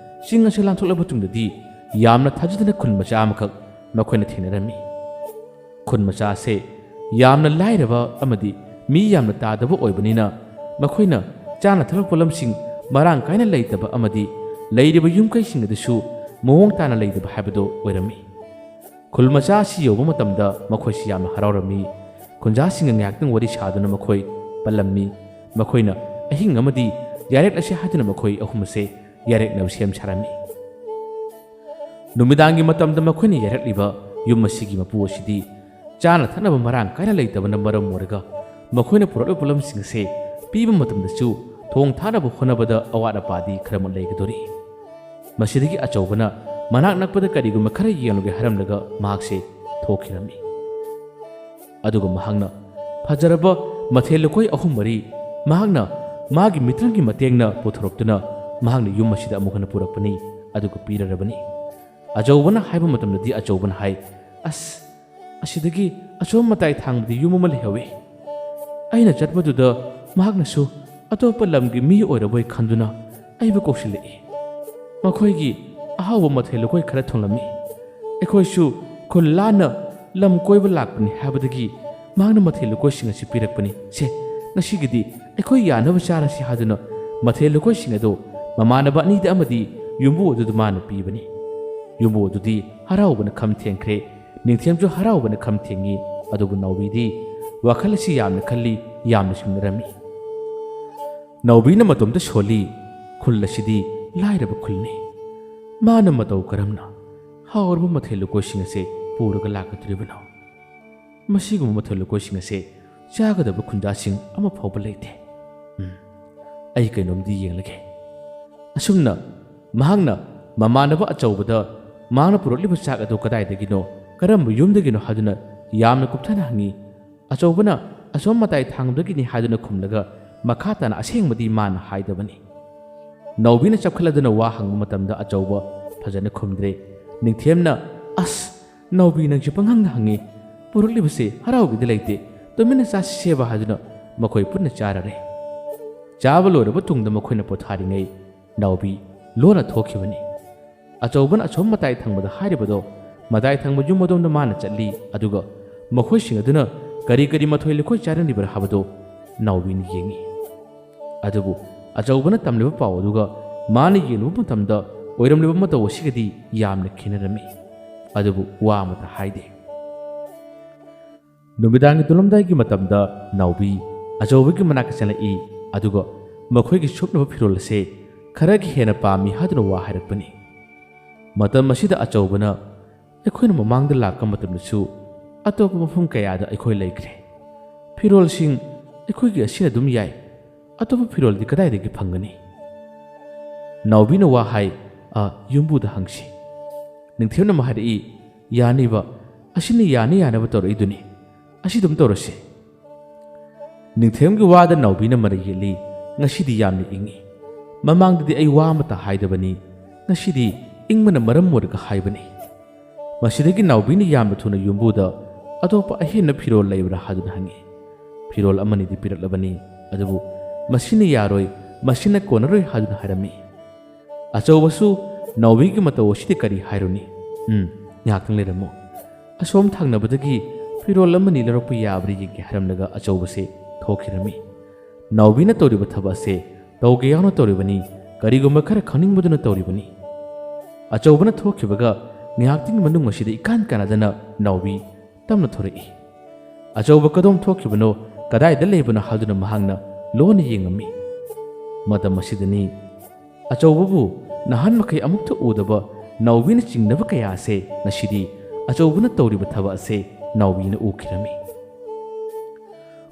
ꯆꯤꯡ ꯑꯁꯤ ꯂꯥꯟꯊꯣꯛꯂꯕ ꯃꯇꯨꯡꯗꯗꯤ ꯌꯥꯝꯅ ꯊꯥꯖꯗꯅ ꯈꯨꯟ ꯃꯆꯥ ꯑꯃꯈꯛ ꯃꯈꯣꯏꯅ ꯊꯦꯡꯅꯔꯝꯃꯤ꯫ ꯈꯨꯟ ꯃꯆꯥ ꯑꯁꯦ ꯌꯥꯝꯅ ꯂꯥꯏꯔꯕ ꯑꯃꯗꯤ ꯃꯤ ꯌꯥꯝꯅ ꯇꯥꯗꯕ ꯑꯣꯏꯕꯅꯤꯅ ꯃꯈꯣꯏꯅ ꯆꯥꯅ ꯊꯛꯅꯕ ꯄꯣꯠꯂꯝꯁꯤꯡ ꯃꯔꯥꯡ ꯀꯥꯏꯅ ꯂꯩꯇꯕ ꯑꯃꯗꯤ ꯂꯩꯔꯤꯕ ꯌꯨꯝ ꯀꯩꯁꯤꯡ ꯑꯗꯨꯁꯨ ꯃꯑꯣꯡ ꯇꯥꯅ ꯂꯩꯇꯕ ꯍꯥꯏꯕꯗꯨ ꯑꯣꯏꯔꯝꯃꯤ꯫ ꯈꯨꯜ ꯃꯆꯥ ꯑꯁꯤ ꯌꯧꯕ ꯃꯇꯝꯗ ꯃꯈꯣꯏꯁꯤ ꯌꯥꯝꯅ ꯍꯔꯥꯎꯔꯝꯃꯤ꯫ ꯈꯨꯟꯖꯥꯁꯤꯡꯒ ꯉꯥꯏꯍꯥꯛꯇꯪ ꯋꯥꯔꯤ ꯁꯥꯗꯨꯅ ꯃꯈꯣꯏ ꯄꯜꯂꯝꯃꯤ꯫ ꯃꯈꯣꯏꯅ ꯑꯍꯤꯡ ꯑꯃꯗꯤ ꯌꯥꯔꯦꯛꯂꯁꯤ ꯍꯥꯏꯗꯨꯅ ꯃꯈꯣꯏ ꯑꯍꯨꯝ ꯑꯁꯦ ꯌꯥꯔꯦꯛꯅꯕ ꯁꯦꯝ ꯁꯥꯔꯝꯃꯤ꯫ ꯅꯨꯃꯤꯗꯥꯡꯒꯤ ꯃꯇꯝꯗ ꯃꯈꯣꯏꯅ ꯌꯥꯔꯛꯂꯤꯕ ꯌꯨꯝ ꯑꯁꯤꯒꯤ ꯃꯄꯨ ꯑꯁꯤꯗꯤ ꯆꯥꯅ ꯊꯛꯅꯕ ꯃꯔꯥꯡ ꯀꯥꯏꯅ ꯂꯩꯇꯕꯅ ꯃꯔꯝ ꯑꯣꯏꯔꯒ ꯃꯈꯣꯏꯅ ꯄꯨꯔꯛꯂꯤꯕ ꯄꯣꯠꯂꯝꯁꯤꯡ ꯑꯁꯦ ꯄꯤꯕ ꯃꯇꯝꯗꯁꯨ ꯊꯣꯡ ꯊꯥꯛꯅꯕ ꯍꯣꯠꯅꯕꯗ ꯑꯋꯥꯠ ꯑꯄꯥꯗꯤ ꯈꯔꯃꯨꯛ ꯂꯩꯒꯗꯣꯔꯤ꯫ ꯃꯁꯤꯗꯒꯤ ꯑꯆꯧꯕꯅ ꯃꯅꯥꯛ ꯅꯛꯄꯗ ꯀꯔꯤꯒꯨꯝꯕ ꯈꯔ ꯌꯦꯡꯂꯨꯒꯦ ꯍꯥꯏꯔꯝꯂꯒ ꯃꯍꯥꯛꯁꯦ ꯊꯣꯛꯈꯤꯔꯝꯃꯤ꯫ ꯑꯗꯨꯒ ꯃꯍꯥꯛꯅ ꯐꯖꯔꯕ ꯃꯊꯦꯜ ꯂꯨꯀꯣꯏ ꯑꯍꯨꯝ ꯃꯔꯤ ꯃꯍꯥꯛꯅ ꯃꯥꯒꯤ ꯃꯤꯇ꯭ꯔꯪꯒꯤ ꯃꯇꯦꯡꯅ ꯄꯨꯊꯣꯔꯛꯇꯨꯅ ꯃꯍꯥꯛꯅ ꯌꯨꯝ ꯑꯁꯤꯗ ꯑꯃꯨꯛ ꯍꯟꯅ ꯄꯨꯔꯛꯄꯅꯤ, ꯑꯗꯨꯒ ꯄꯤꯔꯔꯕꯅꯤ꯫ ꯑꯆꯧꯕꯅ ꯍꯥꯏꯕ ꯃꯇꯝꯗꯗꯤ ꯑꯆꯧꯕꯅ ꯍꯥꯏ, "ꯑꯁ, ꯑꯁꯤꯗꯒꯤ ꯑꯆꯧꯕ ꯃꯇꯥꯏ ꯊꯥꯡꯕꯗꯤ ꯌꯨꯝ ꯑꯃ ꯂꯩꯍꯧꯏ꯫ ꯑꯩꯅ ꯆꯠꯄꯗꯨꯗ ꯃꯍꯥꯛꯅꯁꯨ ꯑꯇꯣꯞꯄ ꯂꯝꯒꯤ ꯃꯤ ꯑꯣꯏꯔꯕꯣꯏ ꯈꯟꯗꯨꯅ ꯑꯩꯕꯨ ꯀꯧꯁꯤꯜꯂꯛꯏ꯫ ꯃꯈꯣꯏꯒꯤ ꯑꯍꯥꯎꯕ ꯃꯊꯦꯜ ꯂꯨꯀꯣꯏ ꯈꯔ ꯊꯣꯡꯂꯝꯃꯤ꯫ ꯑꯩꯈꯣꯏꯁꯨ ꯈꯨꯜ ꯂꯥꯟꯅ ꯂꯝ ꯀꯣꯏꯕ ꯂꯥꯛꯄꯅꯤ ꯍꯥꯏꯕꯗꯒꯤ ꯃꯍꯥꯛꯅ ꯃꯊꯦꯜ ꯂꯨꯀꯣꯏꯁꯤꯡ ꯑꯁꯤ ꯄꯤꯔꯛꯄꯅꯤ꯫ "ꯁꯦ, ꯉꯁꯤꯒꯤꯗꯤ ꯑꯩꯈꯣꯏ ꯌꯥꯅꯕ ꯆꯥꯔꯁꯤ" ꯍꯥꯏꯗꯨꯅ ꯃꯊꯦꯜ ꯂꯨꯀꯣꯏꯁꯤꯡ ꯑꯗꯨ ꯃꯃꯥꯟꯅꯕ ꯑꯅꯤꯗ ꯑꯃꯗꯤ ꯌꯨꯝꯕꯨ ꯑꯗꯨꯗ ꯃꯥꯅ ꯄꯤꯕꯅꯤ꯫ ꯌꯨꯝꯕꯨ ꯑꯗꯨꯗꯤ ꯍꯔꯥꯎꯕꯅ ꯈꯝ ꯊꯦꯡꯈ꯭ꯔꯦ꯫ ꯅꯤꯡꯊꯦꯝꯁꯨ ꯍꯔꯥꯎꯕꯅ ꯈꯝ ꯊꯦꯡꯉꯤ꯫ ꯑꯗꯨꯕꯨ ꯅꯥꯎꯕꯤꯗꯤ ꯋꯥꯈꯜ ꯑꯁꯤ ꯌꯥꯝꯅ ꯈꯜꯂꯤ, ꯌꯥꯝꯅ ꯆꯤꯡꯅꯔꯝꯃꯤ꯫ ꯅꯥꯎꯕꯤꯅ ꯃꯇꯣꯝꯇ ꯁꯣꯜꯂꯤ꯫ ꯈꯨꯜ ꯑꯁꯤꯗꯤ ꯂꯥꯏꯔꯕ ꯈꯨꯜꯅꯤ꯫ ꯃꯥꯅ ꯃꯇꯧ ꯀꯔꯝꯅ ꯍꯥꯎꯔꯕ ꯃꯊꯦꯜ ꯂꯨꯀꯣꯏꯁꯤꯡ ꯑꯁꯦ ꯄꯨꯔꯒ ꯂꯥꯛꯀꯗꯧꯔꯤꯕꯅꯣ? ꯃꯁꯤꯒꯨꯝꯕ ꯃꯊꯦꯜ ꯂꯨꯀꯣꯏꯁꯤꯡ ꯑꯁꯦ ꯆꯥꯒꯗꯕ ꯈꯨꯟꯖꯥꯁꯤꯡ ꯑꯃ ꯐꯥꯎꯕ ꯂꯩꯇꯦ꯫ ꯎꯝ, ꯑꯩ ꯀꯩꯅꯣꯝꯗꯤ ꯌꯦꯡꯂꯒꯦ꯫ ꯑꯁꯨꯝꯅ ꯃꯍꯥꯛꯅ ꯃꯃꯥꯟꯅꯕ ꯑꯆꯧꯕꯗ ꯃꯍꯥꯛꯅ ꯄꯨꯔꯛꯂꯤꯕ ꯆꯥꯛ ꯑꯗꯨ ꯀꯗꯥꯏꯗꯒꯤꯅꯣ, ꯀꯔꯝꯕ ꯌꯨꯝꯗꯒꯤꯅꯣ ꯍꯥꯏꯗꯨꯅ ꯌꯥꯝꯅ ꯀꯨꯞꯊꯅ ꯍꯪꯉꯤ꯫ ꯑꯆꯧꯕꯅ ꯑꯁꯣꯝ ꯃꯇꯥꯏ ꯊꯥꯡꯗꯒꯤꯅꯤ ꯍꯥꯏꯗꯨꯅ ꯈꯨꯝꯂꯒ ꯃꯈꯥ ꯇꯥꯅ ꯑꯁꯦꯡꯕꯗꯤ ꯃꯥꯅ ꯍꯥꯏꯗꯕꯅꯤ꯫ ꯅꯥꯎꯕꯤꯅ ꯆꯞꯈꯠꯂꯗꯨꯅ ꯋꯥ ꯍꯪꯕ ꯃꯇꯝꯗ ꯑꯆꯧꯕ ꯐꯖꯅ ꯈꯨꯝꯗ꯭ꯔꯦ꯫ ꯅꯤꯡꯊꯦꯝꯅ, "ꯑꯁ, ꯅꯥꯎꯕꯤ ꯅꯪꯁꯦ ꯄꯪꯍꯪꯗ ꯍꯪꯉꯤ꯫ ꯄꯨꯔꯛꯂꯤꯕꯁꯦ ꯍꯔꯥꯎꯒꯦꯗꯤ ꯂꯩꯇꯦ꯫ ꯇꯨꯃꯤꯟꯅ ꯆꯥꯁꯤꯁꯦꯕ" ꯍꯥꯏꯗꯨꯅ ꯃꯈꯣꯏ ꯄꯨꯟꯅ ꯆꯥꯔꯔꯦ꯫ ꯆꯥꯕ ꯂꯣꯏꯔꯕ ꯇꯨꯡꯗ ꯃꯈꯣꯏꯅ ꯄꯣꯊꯥꯔꯤꯉꯩ ꯅꯥꯎꯕꯤ ꯂꯣꯟꯅ ꯊꯣꯛꯈꯤꯕꯅꯤ꯫ ꯑꯆꯧꯕꯅ ꯑꯁꯣꯝ ꯃꯇꯥꯏ ꯊꯪꯕꯗ ꯍꯥꯏꯔꯤꯕꯗꯣ ꯃꯇꯥꯏ ꯊꯪꯕ ꯌꯨꯝ ꯑꯗꯣꯝꯗ ꯃꯥꯅ ꯆꯠꯂꯤ, ꯑꯗꯨꯒ ꯃꯈꯣꯏꯁꯤꯡ ꯑꯗꯨꯅ ꯀꯔꯤ ꯀꯔꯤ ꯃꯊꯣꯏ ꯂꯨꯀꯣꯏ ꯆꯥꯔꯝꯂꯤꯕ꯭ꯔꯥ ꯍꯥꯏꯕꯗꯣ ꯅꯥꯎꯕꯤꯅ ꯌꯦꯡꯉꯤ꯫ ꯑꯗꯨꯕꯨ ꯑꯆꯧꯕꯅ ꯇꯝꯂꯤꯕ ꯄꯥꯎ ꯑꯗꯨꯒ ꯃꯥꯅ ꯌꯦꯡꯂꯨꯕ ꯃꯇꯝꯗ ꯑꯣꯏꯔꯝꯂꯤꯕ ꯃꯇꯧ ꯑꯁꯤꯒꯗꯤ ꯌꯥꯝꯅ ꯈꯦꯠꯅꯔꯝꯃꯤ꯫ ꯑꯗꯨꯕꯨ ꯋꯥ ꯑꯃꯠꯇ ꯍꯥꯏꯗꯦ꯫ ꯅꯨꯃꯤꯗꯥꯡꯒꯤ ꯇꯨꯝꯂꯝꯗꯥꯏꯒꯤ ꯃꯇꯝꯗ ꯅꯥꯎꯕꯤ ꯑꯆꯧꯕꯒꯤ ꯃꯅꯥꯛꯇ ꯆꯪꯂꯛꯏ, ꯑꯗꯨꯒ ꯃꯈꯣꯏꯒꯤ ꯁꯨꯞꯅꯕ ꯐꯤꯔꯣꯜ ꯑꯁꯦ ꯈꯔꯒ ꯍꯦꯟꯅ ꯄꯥꯝꯃꯤ ꯍꯥꯏꯗꯨꯅ ꯋꯥ ꯍꯥꯏꯔꯛꯄꯅꯤ꯫ ꯃꯇꯝ ꯑꯁꯤꯗ ꯑꯆꯧꯕꯅ, "ꯑꯩꯈꯣꯏꯅ ꯃꯃꯥꯡꯗ ꯂꯥꯛꯄ ꯃꯇꯝꯗꯁꯨ ꯑꯇꯣꯞꯄ ꯃꯐꯝ ꯀꯌꯥꯗ ꯑꯩꯈꯣꯏ ꯂꯩꯈ꯭ꯔꯦ꯫ ꯐꯤꯔꯣꯜꯁꯤꯡ ꯑꯩꯈꯣꯏꯒꯤ ꯑꯁꯤꯅ ꯑꯗꯨꯝ ꯌꯥꯏ꯫ ꯑꯇꯣꯞꯄ ꯐꯤꯔꯣꯜꯗꯤ ꯀꯗꯥꯏꯗꯒꯤ ꯐꯪꯒꯅꯤ?" ꯅꯥꯎꯕꯤꯅ ꯋꯥ ꯍꯥꯏ, "ꯑ, ꯌꯨꯝꯕꯨꯗ ꯍꯪꯁꯤ꯫" ꯅꯤꯡꯊꯦꯝꯅ ꯑꯃ ꯍꯥꯏꯔꯛꯏ, "ꯌꯥꯅꯤꯕ, ꯑꯁꯤꯅ ꯌꯥꯅ ꯌꯥꯅꯕ ꯇꯧꯔꯛꯏꯗꯨꯅꯤ꯫ ꯑꯁꯤ ꯑꯗꯨꯝ ꯇꯧꯔꯁꯤ꯫" ꯅꯤꯡꯊꯦꯝꯒꯤ ꯋꯥꯗ ꯅꯥꯎꯕꯤꯅ ꯃꯔꯩ ꯌꯦꯠꯂꯤ, "ꯉꯁꯤꯗꯤ ꯌꯥꯝꯅ ꯏꯪꯉꯤ꯫ ꯃꯃꯥꯡꯗꯗꯤ ꯑꯩ ꯋꯥ ꯑꯃꯠꯇ ꯍꯥꯏꯗꯕꯅꯤ, ꯉꯁꯤꯗꯤ ꯏꯪꯕꯅ ꯃꯔꯝ ꯑꯣꯏꯔꯒ ꯍꯥꯏꯕꯅꯤ꯫" ꯃꯁꯤꯗꯒꯤ ꯅꯥꯎꯕꯤꯅ ꯌꯥꯝꯅ ꯊꯨꯅ ꯌꯨꯝꯕꯨꯗ ꯑꯇꯣꯞꯄ ꯑꯍꯦꯟꯕ ꯐꯤꯔꯣꯜ ꯂꯩꯕ꯭ꯔꯥ ꯍꯥꯏꯗꯨꯅ ꯍꯪꯉꯤ꯫ ꯐꯤꯔꯣꯜ ꯑꯃꯅꯤꯗꯤ ꯄꯤꯔꯛꯂꯕꯅꯤ, ꯑꯗꯨꯕꯨ ꯃꯁꯤꯅ ꯌꯥꯔꯣꯏ, ꯃꯁꯤꯅ ꯀꯣꯟꯅꯔꯣꯏ ꯍꯥꯏꯗꯨꯅ ꯍꯥꯏꯔꯝꯃꯤ꯫ ꯑꯆꯧꯕꯁꯨ ꯅꯥꯎꯕꯤꯒꯤ ꯃꯇꯧ ꯑꯁꯤꯗꯤ ꯀꯔꯤ ꯍꯥꯏꯔꯨꯅꯤ? ꯎꯝ, ꯉꯥꯏꯍꯥꯛꯇꯪ ꯂꯩꯔꯝꯃꯨ꯫ ꯑꯁꯣꯝ ꯊꯪꯅꯕꯗꯒꯤ ꯐꯤꯔꯣꯜ ꯑꯃꯅꯤ ꯂꯧꯔꯛꯄ ꯌꯥꯕ꯭ꯔꯥ ꯌꯦꯡꯒꯦ ꯍꯥꯏꯔꯝꯂꯒ ꯑꯆꯧꯕꯁꯦ ꯊꯣꯛꯈꯤꯔꯝꯃꯤ꯫ ꯅꯥꯎꯕꯤꯅ ꯇꯧꯔꯤꯕ ꯊꯕꯛ ꯑꯁꯦ ꯇꯧꯒꯦ ꯌꯥꯎꯅ ꯇꯧꯔꯤꯕꯅꯤ, ꯀꯔꯤꯒꯨꯝꯕ ꯈꯔ ꯈꯪꯅꯤꯡꯕꯗꯨꯅ ꯇꯧꯔꯤꯕꯅꯤ꯫ ꯑꯆꯧꯕꯅ ꯊꯣꯛꯈꯤꯕꯒ ꯉꯥꯏꯍꯥꯛꯇꯪꯒꯤ ꯃꯅꯨꯡ ꯑꯁꯤꯗ ꯏꯀꯥꯟ ꯀꯥꯟꯅꯗꯅ ꯅꯥꯎꯕꯤ ꯇꯞꯅ ꯊꯣꯔꯛꯏ꯫ ꯑꯆꯧꯕ ꯀꯗꯣꯝ ꯊꯣꯛꯈꯤꯕꯅꯣ, ꯀꯗꯥꯏꯗ ꯂꯩꯕꯅꯣ ꯍꯥꯏꯗꯨꯅ ꯃꯍꯥꯛꯅ ꯂꯣꯟꯅ ꯌꯦꯡꯉꯝꯃꯤ꯫ ꯃꯇꯝ ꯑꯁꯤꯗꯅꯤ ꯑꯆꯧꯕꯕꯨ ꯅꯍꯥꯟ ꯃꯈꯩ ꯑꯃꯨꯛꯇ ꯎꯗꯕ ꯅꯥꯎꯕꯤꯅ ꯆꯤꯡꯅꯕ ꯀꯌꯥ ꯑꯁꯦ ꯉꯁꯤꯗꯤ ꯑꯆꯧꯕꯅ ꯇꯧꯔꯤꯕ ꯊꯕꯛ ꯑꯁꯦ ꯅꯥꯎꯕꯤꯅ ꯎꯈꯤꯔꯝꯃꯤ꯫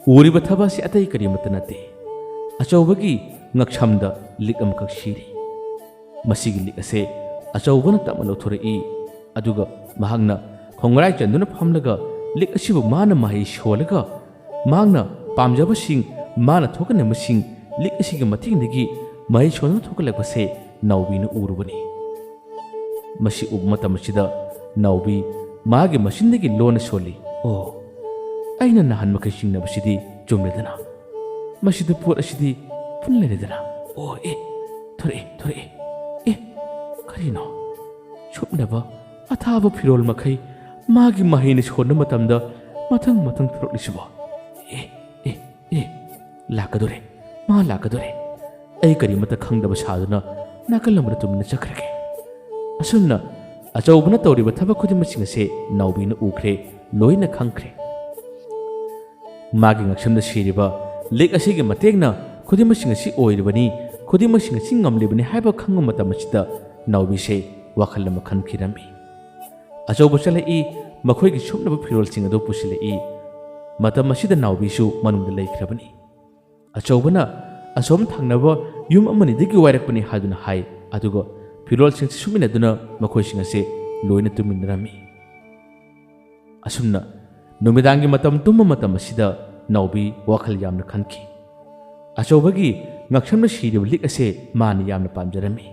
ꯎꯔꯤꯕ ꯊꯕꯛ ꯑꯁꯤ ꯑꯇꯩ ꯀꯔꯤꯃꯠꯇ ꯅꯠꯇꯦ, ꯑꯆꯧꯕꯒꯤ ꯉꯛꯁꯝꯗ ꯂꯤꯛ ꯑꯃꯈꯛ ꯁꯤꯔꯤ꯫ ꯃꯁꯤꯒꯤ ꯂꯤꯛ ꯑꯁꯦ ꯑꯆꯧꯕꯅ ꯇꯞꯅ ꯂꯧꯊꯣꯔꯛꯏ, ꯑꯗꯨꯒ ꯃꯍꯥꯛꯅ ꯈꯣꯡꯒ꯭ꯔꯥꯏ ꯆꯟꯗꯨꯅ ꯐꯝꯂꯒ ꯂꯤꯛ ꯑꯁꯤꯕꯨ ꯃꯥꯅ ꯃꯍꯩ ꯁꯣꯜꯂꯒ ꯃꯍꯥꯛꯅ ꯄꯥꯝꯖꯕꯁꯤꯡ, ꯃꯥꯅ ꯊꯣꯛꯍꯟꯅꯤꯡꯕꯁꯤꯡ ꯂꯤꯛ ꯑꯁꯤꯒꯤ ꯃꯇꯦꯡꯗꯒꯤ ꯃꯍꯩ ꯁꯣꯟꯗꯨꯅ ꯊꯣꯛꯍꯜꯂꯛꯄꯁꯦ ꯅꯥꯎꯕꯤꯅ ꯎꯔꯨꯕꯅꯤ꯫ ꯃꯁꯤ ꯎꯕ ꯃꯇꯝ ꯑꯁꯤꯗ ꯅꯥꯎꯕꯤ ꯃꯥꯒꯤ ꯃꯆꯤꯟꯗꯒꯤ ꯂꯣꯟꯅ ꯁꯣꯜꯂꯤ, "ꯑꯣ, ꯑꯩꯅ ꯅꯍꯥꯟ ꯃꯈꯩ ꯆꯤꯡꯅꯕꯁꯤꯗꯤ ꯆꯨꯝꯂꯦꯗꯅ? ꯃꯁꯤꯗ ꯄꯣꯠ ꯑꯁꯤꯗꯤ ꯄꯨꯟ ꯂꯩꯔꯦꯗꯅ? ꯑꯣ, ꯑꯦ, ꯊꯣꯔꯛꯑꯦ, ꯊꯣꯔꯛꯑꯦ꯫ ꯑꯦ, ꯀꯔꯤꯅꯣ? ꯁꯨꯞꯅꯕ ꯑꯊꯥꯕ ꯐꯤꯔꯣꯜ ꯃꯈꯩ ꯃꯥꯒꯤ ꯃꯍꯩꯅ ꯁꯣꯟꯕ ꯃꯇꯝꯗ ꯃꯊꯪ ꯃꯊꯪ ꯊꯣꯔꯛꯂꯤꯁꯤꯕꯣ? ꯑꯦ, ꯑꯦ, ꯑꯦ, ꯂꯥꯛꯀꯗꯣꯔꯦ, ꯃꯥ ꯂꯥꯛꯀꯗꯣꯔꯦ꯫ ꯑꯩ ꯀꯔꯤꯃꯠꯇ ꯈꯪꯗꯕ ꯁꯥꯗꯨꯅ ꯅꯥꯀꯜ ꯑꯃꯗ ꯇꯨꯃꯤꯟꯅ ꯆꯠꯈ꯭ꯔꯒꯦ꯫" ꯑꯁꯨꯝꯅ ꯑꯆꯧꯕꯅ ꯇꯧꯔꯤꯕ ꯊꯕꯛ ꯈꯨꯗꯤꯡꯃꯛꯁꯤꯡ ꯑꯁꯦ ꯅꯥꯎꯕꯤꯅ ꯎꯈ꯭ꯔꯦ, ꯂꯣꯏꯅ ꯈꯪꯈ꯭ꯔꯦ꯫ ꯃꯥꯒꯤ ꯉꯛꯁꯝꯗ ꯁꯤꯔꯤꯕ ꯂꯤꯛ ꯑꯁꯤꯒꯤ ꯃꯇꯦꯡꯅ ꯈꯨꯗꯤꯡꯃꯛꯁꯤꯡ ꯑꯁꯤ ꯑꯣꯏꯔꯤꯕꯅꯤ, ꯈꯨꯗꯤꯡꯃꯛꯁꯤꯡ ꯑꯁꯤ ꯉꯝꯂꯤꯕꯅꯤ ꯍꯥꯏꯕ ꯈꯪꯕ ꯃꯇꯝ ꯑꯁꯤꯗ ꯅꯥꯎꯕꯤꯁꯦ ꯋꯥꯈꯜ ꯑꯃ ꯈꯟꯈꯤꯔꯝꯃꯤ꯫ ꯑꯆꯧꯕ ꯆꯠꯂꯛꯏ, ꯃꯈꯣꯏꯒꯤ ꯁꯨꯞꯅꯕ ꯐꯤꯔꯣꯜꯁꯤꯡ ꯑꯗꯨ ꯄꯨꯁꯤꯜꯂꯛꯏ꯫ ꯃꯇꯝ ꯑꯁꯤꯗ ꯅꯥꯎꯕꯤꯁꯨ ꯃꯅꯨꯡꯗ ꯂꯩꯈ꯭ꯔꯕꯅꯤ꯫ ꯑꯆꯧꯕꯅ ꯑꯁꯣꯝ ꯊꯪꯅꯕ ꯌꯨꯝ ꯑꯃꯅꯤꯗꯒꯤ ꯋꯥꯏꯔꯛꯄꯅꯤ ꯍꯥꯏꯗꯨꯅ ꯍꯥꯏ, ꯑꯗꯨꯒ ꯐꯤꯔꯣꯜꯁꯤꯡ ꯑꯁꯤ ꯁꯨꯞꯃꯤꯟꯅꯗꯨꯅ ꯃꯈꯣꯏꯁꯤꯡ ꯑꯁꯤ ꯂꯣꯏꯅ ꯇꯨꯝꯃꯤꯟꯅꯔꯝꯃꯤ꯫ ꯑꯁꯨꯝꯅ ꯅꯨꯃꯤꯗꯥꯡꯒꯤ ꯃꯇꯝ ꯇꯨꯝꯕ ꯃꯇꯝ ꯑꯁꯤꯗ ꯅꯥꯎꯕꯤ ꯋꯥꯈꯜ ꯌꯥꯝꯅ ꯈꯟꯈꯤ꯫ ꯑꯆꯧꯕꯒꯤ ꯉꯛꯁꯝꯗ ꯁꯤꯔꯤꯕ ꯂꯤꯛ ꯑꯁꯦ ꯃꯥꯅ ꯌꯥꯝꯅ ꯄꯥꯝꯖꯔꯝꯃꯤ꯫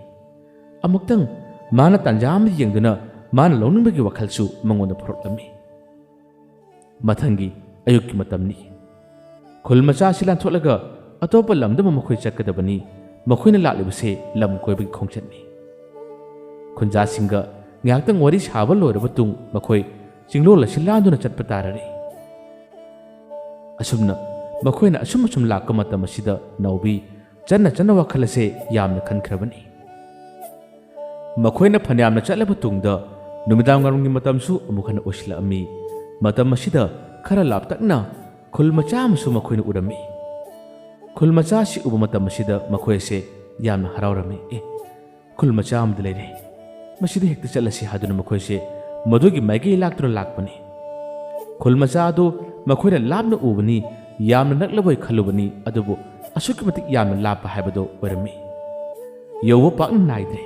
ꯑꯃꯨꯛꯇꯪ ꯃꯥꯅ ꯇꯥꯟꯖꯥ ꯑꯃ ꯌꯦꯡꯗꯨꯅ ꯃꯥꯅ ꯂꯧꯅꯤꯡꯕꯒꯤ ꯋꯥꯈꯜꯁꯨ ꯃꯉꯣꯟꯗ ꯐꯥꯎꯔꯛꯂꯝꯃꯤ꯫ ꯃꯊꯪꯒꯤ ꯑꯌꯨꯛꯀꯤ ꯃꯇꯝꯅꯤ꯫ ꯈꯨꯜ ꯃꯆꯥ ꯑꯁꯤ ꯂꯥꯟꯊꯣꯛꯂꯒ ꯑꯇꯣꯞꯄ ꯂꯝꯗ ꯑꯃꯨꯛ ꯃꯈꯣꯏ ꯆꯠꯀꯗꯕꯅꯤ꯫ ꯃꯈꯣꯏꯅ ꯂꯥꯛꯂꯤꯕꯁꯤ ꯂꯝ ꯀꯣꯏꯕꯒꯤ ꯈꯣꯡꯆꯠꯅꯤ꯫ ꯈꯨꯟꯖꯥꯁꯤꯡꯒ ꯉꯥꯏꯍꯥꯛꯇꯪ ꯋꯥꯔꯤ ꯁꯥꯕ ꯂꯣꯏꯔꯕ ꯇꯨꯡ ꯃꯈꯣꯏ ꯆꯤꯡꯂꯣꯜ ꯑꯁꯤ ꯂꯥꯟꯗꯨꯅ ꯆꯠꯄ ꯇꯥꯔꯔꯤ꯫ ꯑꯁꯨꯝꯅ ꯃꯈꯣꯏꯅ ꯑꯁꯨꯝ ꯑꯁꯨꯝ ꯂꯥꯛꯄ ꯃꯇꯝ ꯑꯁꯤꯗ ꯅꯥꯎꯕꯤ ꯆꯟꯅ ꯆꯟꯅ ꯋꯥꯈꯜ ꯑꯁꯦ ꯌꯥꯝꯅ ꯈꯟꯈ꯭ꯔꯕꯅꯤ꯫ ꯃꯈꯣꯏꯅ ꯐꯅꯌꯥꯝꯅ ꯆꯠꯂꯕ ꯇꯨꯡꯗ ꯅꯨꯃꯤꯗꯥꯡ ꯋꯥꯏꯔꯝꯒꯤ ꯃꯇꯝꯁꯨ ꯑꯃꯨꯛ ꯍꯟꯅ ꯑꯣꯏꯁꯤꯜꯂꯛꯑꯝꯃꯤ꯫ ꯃꯇꯝ ꯑꯁꯤꯗ ꯈꯔ ꯂꯥꯞꯇꯛꯅ ꯈꯨꯜ ꯃꯆꯥ ꯑꯃꯁꯨ ꯃꯈꯣꯏꯅ ꯎꯔꯝꯃꯤ꯫ ꯈꯨꯜ ꯃꯆꯥ ꯑꯁꯤ ꯎꯕ ꯃꯇꯝ ꯑꯁꯤꯗ ꯃꯈꯣꯏ ꯑꯁꯦ ꯌꯥꯝꯅ ꯍꯔꯥꯎꯔꯝꯃꯤ꯫ "ꯑꯦ, ꯈꯨꯜ ꯃꯆꯥ ꯑꯃꯗꯤ ꯂꯩꯔꯦ, ꯃꯁꯤꯗ ꯍꯦꯛꯇ ꯆꯠꯂꯁꯤ" ꯍꯥꯏꯗꯨꯅ ꯃꯈꯣꯏꯁꯦ ꯃꯗꯨꯒꯤ ꯃꯥꯏꯀꯩ ꯂꯥꯛꯇꯨꯅ ꯂꯥꯛꯄꯅꯤ꯫ ꯈꯨꯜ ꯃꯆꯥ ꯑꯗꯨ ꯃꯈꯣꯏꯅ ꯂꯥꯞꯅ ꯎꯕꯅꯤ, ꯌꯥꯝꯅ ꯅꯛꯂꯕꯣꯏ ꯈꯜꯂꯨꯕꯅꯤ, ꯑꯗꯨꯕꯨ ꯑꯁꯨꯛꯀꯤ ꯃꯇꯤꯛ ꯌꯥꯝꯅ ꯂꯥꯞꯄ ꯍꯥꯏꯕꯗꯨ ꯑꯣꯏꯔꯝꯃꯤ꯫ ꯌꯧꯕ ꯄꯥꯛꯅ ꯅꯥꯏꯗ꯭ꯔꯦ꯫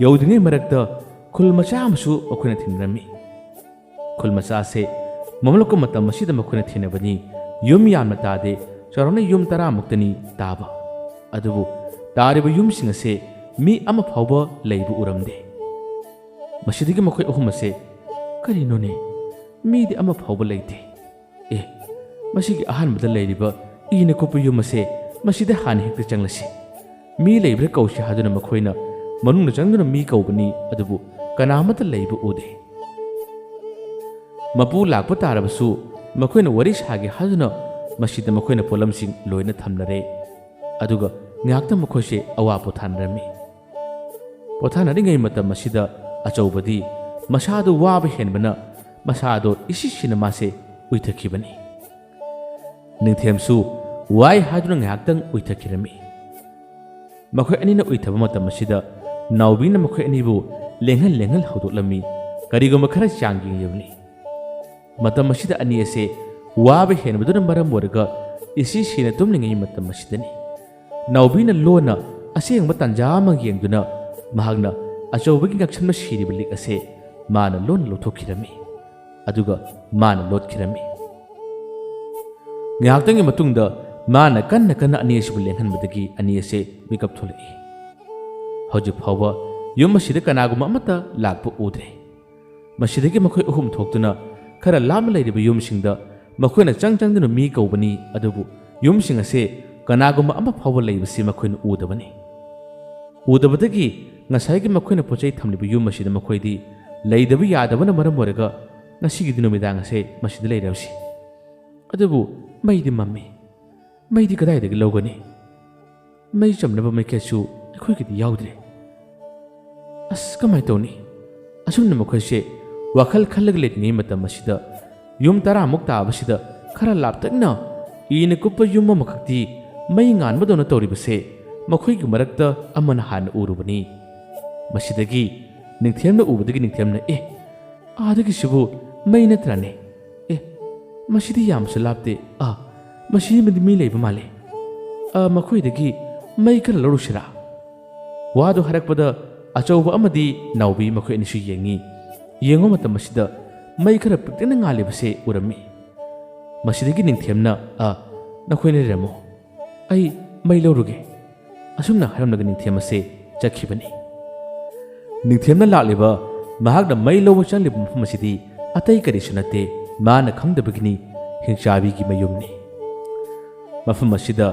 ꯌꯧꯗ꯭ꯔꯤꯉꯩ ꯃꯔꯛꯇ ꯈꯨꯜ ꯃꯆꯥ ꯑꯃꯁꯨ ꯃꯈꯣꯏꯅ ꯊꯦꯡꯅꯔꯝꯃꯤ꯫ ꯈꯨꯜ ꯃꯆꯥ ꯑꯁꯦ ꯃꯝꯂꯛꯄ ꯃꯇꯝ ꯑꯁꯤꯗ ꯃꯈꯣꯏꯅ ꯊꯦꯡꯅꯕꯅꯤ꯫ ꯌꯨꯝ ꯌꯥꯝꯅ ꯇꯥꯗꯦ, ꯆꯥꯎꯔꯥꯛꯅ ꯌꯨꯝ ꯇꯔꯥꯃꯨꯛꯇꯅꯤ ꯇꯥꯕ꯫ ꯑꯗꯨꯕꯨ ꯇꯥꯔꯤꯕ ꯌꯨꯝꯁꯤꯡ ꯑꯁꯦ ꯃꯤ ꯑꯃ ꯐꯥꯎꯕ ꯂꯩꯕ ꯎꯔꯝꯗꯦ꯫ ꯃꯁꯤꯗꯒꯤ ꯃꯈꯣꯏ ꯑꯍꯨꯝ ꯑꯁꯦ, "ꯀꯔꯤꯅꯣꯅꯦ, ꯃꯤꯗꯤ ꯑꯃ ꯐꯥꯎꯕ ꯂꯩꯇꯦ꯫ ꯑꯦ, ꯃꯁꯤꯒꯤ ꯑꯍꯥꯟꯕꯗ ꯂꯩꯔꯤꯕ ꯏꯅ ꯀꯨꯞꯄ ꯌꯨꯝ ꯑꯁꯦ, ꯃꯁꯤꯗ ꯍꯥꯟꯅ ꯍꯦꯛꯇ ꯆꯪꯂꯁꯤ꯫ ꯃꯤ ꯂꯩꯕ꯭ꯔꯥ ꯀꯧꯁꯤ" ꯍꯥꯏꯗꯨꯅ ꯃꯈꯣꯏꯅ ꯃꯅꯨꯡꯗ ꯆꯪꯗꯨꯅ ꯃꯤ ꯀꯧꯕꯅꯤ, ꯑꯗꯨꯕꯨ ꯀꯅꯥ ꯑꯃꯠꯇ ꯂꯩꯕ ꯎꯗꯦ꯫ ꯃꯄꯨ ꯂꯥꯛꯄ ꯇꯥꯔꯕꯁꯨ ꯃꯈꯣꯏꯅ ꯋꯥꯔꯤ ꯁꯥꯒꯦ ꯍꯥꯏꯗꯨꯅ ꯃꯁꯤꯗ ꯃꯈꯣꯏꯅ ꯄꯣꯠꯂꯝꯁꯤꯡ ꯂꯣꯏꯅ ꯊꯝꯅꯔꯦ꯫ ꯑꯗꯨꯒ ꯉꯥꯏꯍꯥꯛꯇꯪ ꯃꯈꯣꯏꯁꯦ ꯑꯋꯥ ꯄꯣꯊꯥꯅꯔꯝꯃꯤ꯫ ꯄꯣꯊꯥꯅꯔꯤꯉꯩ ꯃꯇꯝ ꯑꯁꯤꯗ ꯑꯆꯧꯕꯗꯤ ꯃꯁꯥꯗꯨ ꯋꯥꯕ ꯍꯦꯟꯕꯅ ꯃꯁꯥꯗꯣ ꯏꯁꯤ ꯁꯤꯅ ꯃꯥꯁꯦ ꯎꯏꯊꯈꯤꯕꯅꯤ꯫ ꯅꯤꯡꯊꯦꯝꯁꯨ ꯋꯥꯏ ꯍꯥꯏꯗꯨꯅ ꯉꯥꯏꯍꯥꯛꯇꯪ ꯎꯏꯊꯈꯤꯔꯝꯃꯤ꯫ ꯃꯈꯣꯏ ꯑꯅꯤꯅ ꯎꯏꯊꯕ ꯃꯇꯝ ꯑꯁꯤꯗ ꯅꯥꯎꯕꯤꯅ ꯃꯈꯣꯏ ꯑꯅꯤꯕꯨ ꯂꯦꯡꯍꯜ ꯂꯦꯡꯍꯜ ꯍꯧꯗꯣꯛꯂꯝꯃꯤ, ꯀꯔꯤꯒꯨꯝꯕ ꯈꯔ ꯆꯥꯡ ꯌꯦꯡꯂꯤꯕꯅꯤ꯫ ꯃꯇꯝ ꯑꯁꯤꯗ ꯑꯅꯤ ꯑꯁꯦ ꯋꯥꯕ ꯍꯦꯟꯕꯗꯨꯅ ꯃꯔꯝ ꯑꯣꯏꯔꯒ ꯏꯁꯤ ꯁꯤꯅ ꯇꯨꯝꯂꯤꯉꯩ ꯃꯇꯝ ꯑꯁꯤꯗꯅꯤ꯫ ꯅꯥꯎꯕꯤꯅ ꯂꯣꯟꯅ ꯑꯁꯦꯡꯕ ꯇꯥꯟꯖꯥ ꯑꯃ ꯌꯦꯡꯗꯨꯅ ꯃꯍꯥꯛꯅ ꯑꯆꯧꯕꯒꯤ ꯉꯛꯁꯝꯗ ꯁꯤꯔꯤꯕ ꯂꯤꯛ ꯑꯁꯦ ꯃꯥꯅ ꯂꯣꯟꯅ ꯂꯧꯊꯣꯛꯈꯤꯔꯝꯃꯤ꯫ ꯑꯗꯨꯒ ꯃꯥꯅ ꯂꯣꯠꯈꯤꯔꯝꯃꯤ꯫ ꯉꯥꯏꯍꯥꯛꯇꯪꯒꯤ ꯃꯇꯨꯡꯗ ꯃꯥꯅ ꯀꯟꯅ ꯀꯟꯅ ꯑꯅꯤ ꯑꯁꯤꯕꯨ ꯂꯦꯡꯍꯟꯕꯗꯒꯤ ꯑꯅꯤ ꯑꯁꯦ ꯃꯤꯀꯞ ꯊꯣꯛꯂꯛꯏ꯫ ꯍꯧꯖꯤꯛ ꯐꯥꯎꯕ ꯌꯨꯝ ꯑꯁꯤꯗ ꯀꯅꯥꯒꯨꯝꯕ ꯑꯃꯠꯇ ꯂꯥꯛꯄ ꯎꯗ꯭ꯔꯦ꯫ ꯃꯁꯤꯗꯒꯤ ꯃꯈꯣꯏ ꯑꯍꯨꯝ ꯊꯣꯛꯇꯨꯅ ꯈꯔ ꯂꯥꯞꯅ ꯂꯩꯔꯤꯕ ꯌꯨꯝꯁꯤꯡꯗ ꯃꯈꯣꯏꯅ ꯆꯪ ꯆꯪꯗꯨꯅ ꯃꯤ ꯀꯧꯕꯅꯤ, ꯑꯗꯨꯕꯨ ꯌꯨꯝꯁꯤꯡ ꯑꯁꯦ ꯀꯅꯥꯒꯨꯝꯕ ꯑꯃ ꯐꯥꯎꯕ ꯂꯩꯕꯁꯤ ꯃꯈꯣꯏꯅ ꯎꯗꯕꯅꯤ꯫ ꯎꯗꯕꯗꯒꯤ ꯉꯁꯥꯏꯒꯤ ꯃꯈꯣꯏꯅ ꯄꯣꯠ ꯆꯩ ꯊꯝꯂꯤꯕ ꯌꯨꯝ ꯑꯁꯤꯗ ꯃꯈꯣꯏꯗꯤ ꯂꯩꯗꯕ ꯌꯥꯗꯕꯅ ꯃꯔꯝ ꯑꯣꯏꯔꯒ ꯉꯁꯤꯒꯤꯗꯤ ꯅꯨꯃꯤꯗꯥꯡ ꯑꯁꯦ ꯃꯁꯤꯗ ꯂꯩꯔꯕꯁꯤ꯫ ꯑꯗꯨꯕꯨ ꯃꯩꯗꯤ ꯃꯝꯃꯤ꯫ ꯃꯩꯗꯤ ꯀꯗꯥꯏꯗꯒꯤ ꯂꯧꯒꯅꯤ? ꯃꯩ ꯆꯝꯅꯕ ꯃꯩꯈꯦꯠꯁꯨ ꯑꯩꯈꯣꯏꯒꯤꯗꯤ ꯌꯥꯎꯗ꯭ꯔꯦ꯫ ꯑꯁ, ꯀꯃꯥꯏ ꯇꯧꯅꯤ? ꯑꯁꯨꯝꯅ ꯃꯈꯣꯏꯁꯦ ꯋꯥꯈꯜ ꯈꯜꯂꯒ ꯂꯩꯔꯤꯉꯩ ꯃꯇꯝ ꯑꯁꯤꯗ ꯌꯨꯝ ꯇꯔꯥꯃꯨꯛ ꯇꯥꯕꯁꯤꯗ ꯈꯔ ꯂꯥꯞꯇꯛꯅ ꯏꯅ ꯀꯨꯞꯄ ꯌꯨꯝ ꯑꯃꯈꯛꯇꯤ ꯃꯩ ꯉꯥꯟꯕꯗꯧꯅ ꯇꯧꯔꯤꯕꯁꯦ ꯃꯈꯣꯏꯒꯤ ꯃꯔꯛꯇ ꯑꯃꯅ ꯍꯥꯟꯅ ꯎꯔꯨꯕꯅꯤ꯫ ꯃꯁꯤꯗꯒꯤ ꯅꯤꯡꯊꯦꯝꯅ ꯎꯕꯗꯒꯤ ꯅꯤꯡꯊꯦꯝꯅ, "ꯑꯦ, ꯑꯥꯗꯒꯤꯁꯤꯕꯨ ꯃꯩ ꯅꯠꯇ꯭ꯔꯅꯦ? ꯑꯦ, ꯃꯁꯤꯗꯤ ꯌꯥꯝꯁꯨ ꯂꯥꯞꯇꯦ꯫ ꯑꯥ, ꯃꯁꯤꯃꯗꯤ ꯃꯤ ꯂꯩꯕ ꯃꯥꯜꯂꯦ꯫ ꯑꯥ, ꯃꯈꯣꯏꯗꯒꯤ ꯃꯩ ꯈꯔ ꯂꯧꯔꯨꯁꯤꯔꯥ?" ꯋꯥꯗꯨ ꯍꯥꯏꯔꯛꯄꯗ ꯑꯆꯧꯕ ꯑꯃꯗꯤ ꯅꯥꯎꯕꯤ ꯃꯈꯣꯏ ꯑꯅꯤꯁꯨ ꯌꯦꯡꯉꯤ꯫ ꯌꯦꯡꯕ ꯃꯇꯝ ꯑꯁꯤꯗ ꯃꯩ ꯈꯔ ꯄꯤꯛꯇꯛꯅ ꯉꯥꯜꯂꯤꯕꯁꯦ ꯎꯔꯝꯃꯤ꯫ ꯃꯁꯤꯗꯒꯤ ꯅꯤꯡꯊꯦꯝꯅ, "ꯑꯥ, ꯅꯈꯣꯏꯅ ꯂꯩꯔꯝꯃꯣ꯫ ꯑꯩ ꯃꯩ ꯂꯧꯔꯨꯒꯦ꯫" ꯑꯁꯨꯝꯅ ꯍꯥꯏꯔꯝꯂꯒ ꯅꯤꯡꯊꯦꯝ ꯑꯁꯦ ꯆꯠꯈꯤꯕꯅꯤ꯫ ꯅꯤꯡꯊꯦꯝꯅ ꯂꯥꯛꯂꯤꯕ, ꯃꯍꯥꯛꯅ ꯃꯩ ꯂꯧꯕ ꯆꯪꯂꯤꯕ ꯃꯐꯝ ꯑꯁꯤꯗꯤ ꯑꯇꯩ ꯀꯔꯤꯁꯨ ꯅꯠꯇꯦ, ꯃꯥꯅ ꯈꯪꯗꯕꯒꯤꯅꯤ, ꯍꯤꯡꯆꯥꯕꯤꯒꯤ ꯃꯌꯨꯝꯅꯤ꯫ ꯃꯐꯝ ꯑꯁꯤꯗ,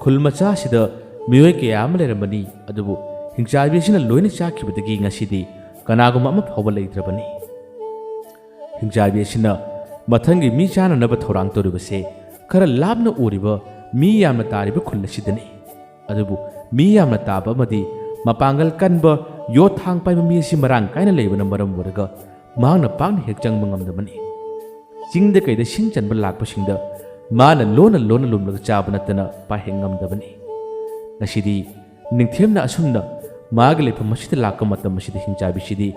ꯈꯨꯜ ꯃꯆꯥ ꯑꯁꯤꯗ ꯃꯤꯑꯣꯏ ꯀꯌꯥ ꯑꯃ ꯂꯩꯔꯝꯕꯅꯤ, ꯑꯗꯨꯕꯨ ꯍꯤꯡꯆꯥꯕꯤ ꯑꯁꯤꯅ ꯂꯣꯏꯅ ꯆꯥꯈꯤꯕꯗꯒꯤ ꯉꯁꯤꯗꯤ ꯀꯅꯥꯒꯨꯝꯕ ꯑꯃ ꯐꯥꯎꯕ ꯂꯩꯇ꯭ꯔꯕꯅꯤ꯫ ꯍꯤꯡꯆꯥꯕꯤ ꯑꯁꯤꯅ ꯃꯊꯪꯒꯤ ꯃꯤ ꯆꯥꯅꯅꯕ ꯊꯧꯔꯥꯡ ꯇꯧꯔꯤꯕꯁꯦ ꯈꯔ ꯂꯥꯞꯅ ꯎꯔꯤꯕ ꯃꯤ ꯌꯥꯝꯅ ꯇꯥꯔꯤꯕ ꯈꯨꯜ ꯑꯁꯤꯗꯅꯤ꯫ ꯑꯗꯨꯕꯨ ꯃꯤ ꯌꯥꯝꯅ ꯇꯥꯕ ꯑꯃꯗꯤ ꯃꯄꯥꯡꯒꯜ ꯀꯟꯕ ꯌꯣꯠ ꯊꯥꯡ ꯄꯥꯏꯕ ꯃꯤ ꯑꯁꯤ ꯃꯔꯥꯡ ꯀꯥꯏꯅ ꯂꯩꯕꯅ ꯃꯔꯝ ꯑꯣꯏꯔꯒ ꯃꯍꯥꯛꯅ ꯄꯥꯛꯅ ꯍꯦꯛ ꯆꯪꯕ ꯉꯝꯗꯕꯅꯤ꯫ ꯆꯤꯡꯗ ꯀꯩꯗ ꯁꯤꯡ ꯆꯟꯕ ꯂꯥꯛꯄꯁꯤꯡꯗ ꯃꯥꯅ ꯂꯣꯟꯅ ꯂꯣꯟꯅ ꯂꯨꯝꯂꯒ ꯆꯥꯕ ꯅꯠꯇꯅ ꯄꯥꯏ ꯍꯦꯛ ꯉꯝꯗꯕꯅꯤ꯫ ꯉꯁꯤꯗꯤ ꯅꯤꯡꯊꯦꯝꯅ ꯑꯁꯨꯝꯅ ꯃꯥꯒꯤ ꯂꯩꯐꯝ ꯑꯁꯤꯗ ꯂꯥꯛꯄ ꯃꯇꯝ ꯑꯁꯤꯗ ꯍꯤꯡꯆꯥꯕꯤꯁꯤꯗꯤ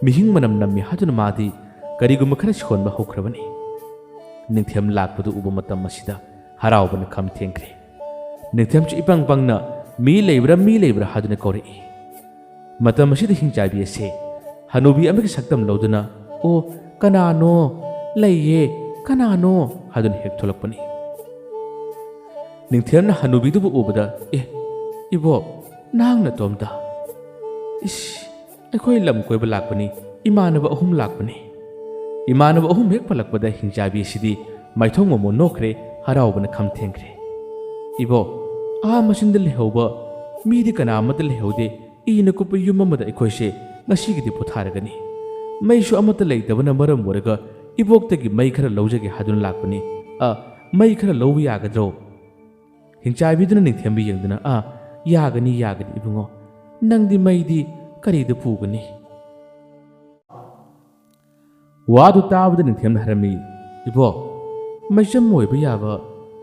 ꯃꯤꯍꯤꯡ ꯃꯅꯝ ꯅꯝꯃꯤ ꯍꯥꯏꯗꯨꯅ ꯃꯥꯗꯤ ꯀꯔꯤꯒꯨꯝꯕ ꯈꯔ ꯁꯣꯟꯕ ꯍꯧꯈ꯭ꯔꯕꯅꯤ꯫ ꯅꯤꯡꯊꯦꯝ ꯂꯥꯛꯄꯗꯨ ꯎꯕ ꯃꯇꯝ ꯑꯁꯤꯗ ꯍꯔꯥꯎꯕꯅ ꯈꯝ ꯊꯦꯡꯈ꯭ꯔꯦ꯫ ꯅꯤꯡꯊꯦꯝꯁꯨ ꯏꯄꯪ ꯄꯪꯅ "ꯃꯤ ꯂꯩꯕ꯭ꯔꯥ, ꯃꯤ ꯂꯩꯕ꯭ꯔꯥ?" ꯍꯥꯏꯗꯨꯅ ꯀꯧꯔꯛꯏ꯫ ꯃꯇꯝ ꯑꯁꯤꯗ ꯍꯤꯡꯆꯥꯕꯤ ꯑꯁꯦ ꯍꯅꯨꯕꯤ ꯑꯃꯒꯤ ꯁꯛꯇꯝ ꯂꯧꯗꯨꯅ, "ꯑꯣ, ꯀꯅꯥꯅꯣ? ꯂꯩꯌꯦ, ꯀꯅꯥꯅꯣ?" ꯍꯥꯏꯗꯨꯅ ꯍꯦꯛ ꯊꯣꯛꯂꯛꯄꯅꯤ꯫ ꯅꯤꯡꯊꯦꯝꯅ ꯍꯅꯨꯕꯤꯗꯨꯕꯨ ꯎꯕꯗ, "ꯑꯦ, ꯏꯕꯣꯛ, ꯅꯍꯥꯛ ꯅꯇꯣꯝꯇ?" "ꯏꯁ, ꯑꯩꯈꯣꯏ ꯂꯝ ꯀꯣꯏꯕ ꯂꯥꯛꯄꯅꯤ, ꯏꯃꯥꯟꯅꯕ ꯑꯍꯨꯝ ꯂꯥꯛꯄꯅꯤ꯫" ꯏꯃꯥꯟꯅꯕ ꯑꯍꯨꯝ ꯍꯦꯛ ꯄꯜꯂꯛꯄꯗ ꯍꯤꯡꯆꯥꯕꯤ ꯑꯁꯤꯗꯤ ꯃꯥꯏꯊꯣꯡ ꯃꯃꯣꯟ ꯅꯣꯛꯈ꯭ꯔꯦ, ꯍꯔꯥꯎꯕꯅ ꯈꯝ ꯊꯦꯡꯈ꯭ꯔꯦ꯫ "ꯏꯕꯣ, ꯑꯥ ꯃꯆꯤꯟꯗ ꯂꯩꯍꯧꯕ ꯃꯤꯗꯤ ꯀꯅꯥ ꯑꯃꯠꯇ ꯂꯩꯍꯧꯗꯦ, ꯏꯅ ꯀꯨꯞꯄ ꯌꯨꯝ ꯑꯃꯗ ꯑꯩꯈꯣꯏꯁꯦ ꯉꯁꯤꯒꯤꯗꯤ ꯄꯣꯊꯥꯔꯒꯅꯤ꯫ ꯃꯩꯁꯨ ꯑꯃꯠꯇ ꯂꯩꯇꯕꯅ ꯃꯔꯝ ꯑꯣꯏꯔꯒ ꯏꯕꯣꯛꯇꯒꯤ ꯃꯩ ꯈꯔ ꯂꯧꯖꯒꯦ ꯍꯥꯏꯗꯨꯅ ꯂꯥꯛꯄꯅꯤ꯫ ꯑ, ꯃꯩ ꯈꯔ ꯂꯧꯕ ꯌꯥꯒꯗ꯭ꯔꯣ?" ꯍꯤꯡꯆꯥꯏꯕꯤꯗꯨꯅ ꯅꯤꯡꯊꯦꯝꯕ ꯌꯦꯡꯗꯨꯅ, "ꯑ, ꯌꯥꯒꯅꯤ, ꯌꯥꯒꯅꯤ ꯏꯕꯨꯡꯉꯣ꯫ ꯅꯪꯗꯤ ꯃꯩꯗꯤ ꯀꯔꯤꯗ ꯄꯨꯒꯅꯤ?" ꯋꯥꯗꯨ ꯇꯥꯕꯗ ꯅꯤꯡꯊꯦꯝꯅ ꯍꯥꯏꯔꯝꯃꯤ, "ꯏꯕꯣ, ꯃꯩꯆꯝ ꯑꯣꯏꯕ ꯌꯥꯕ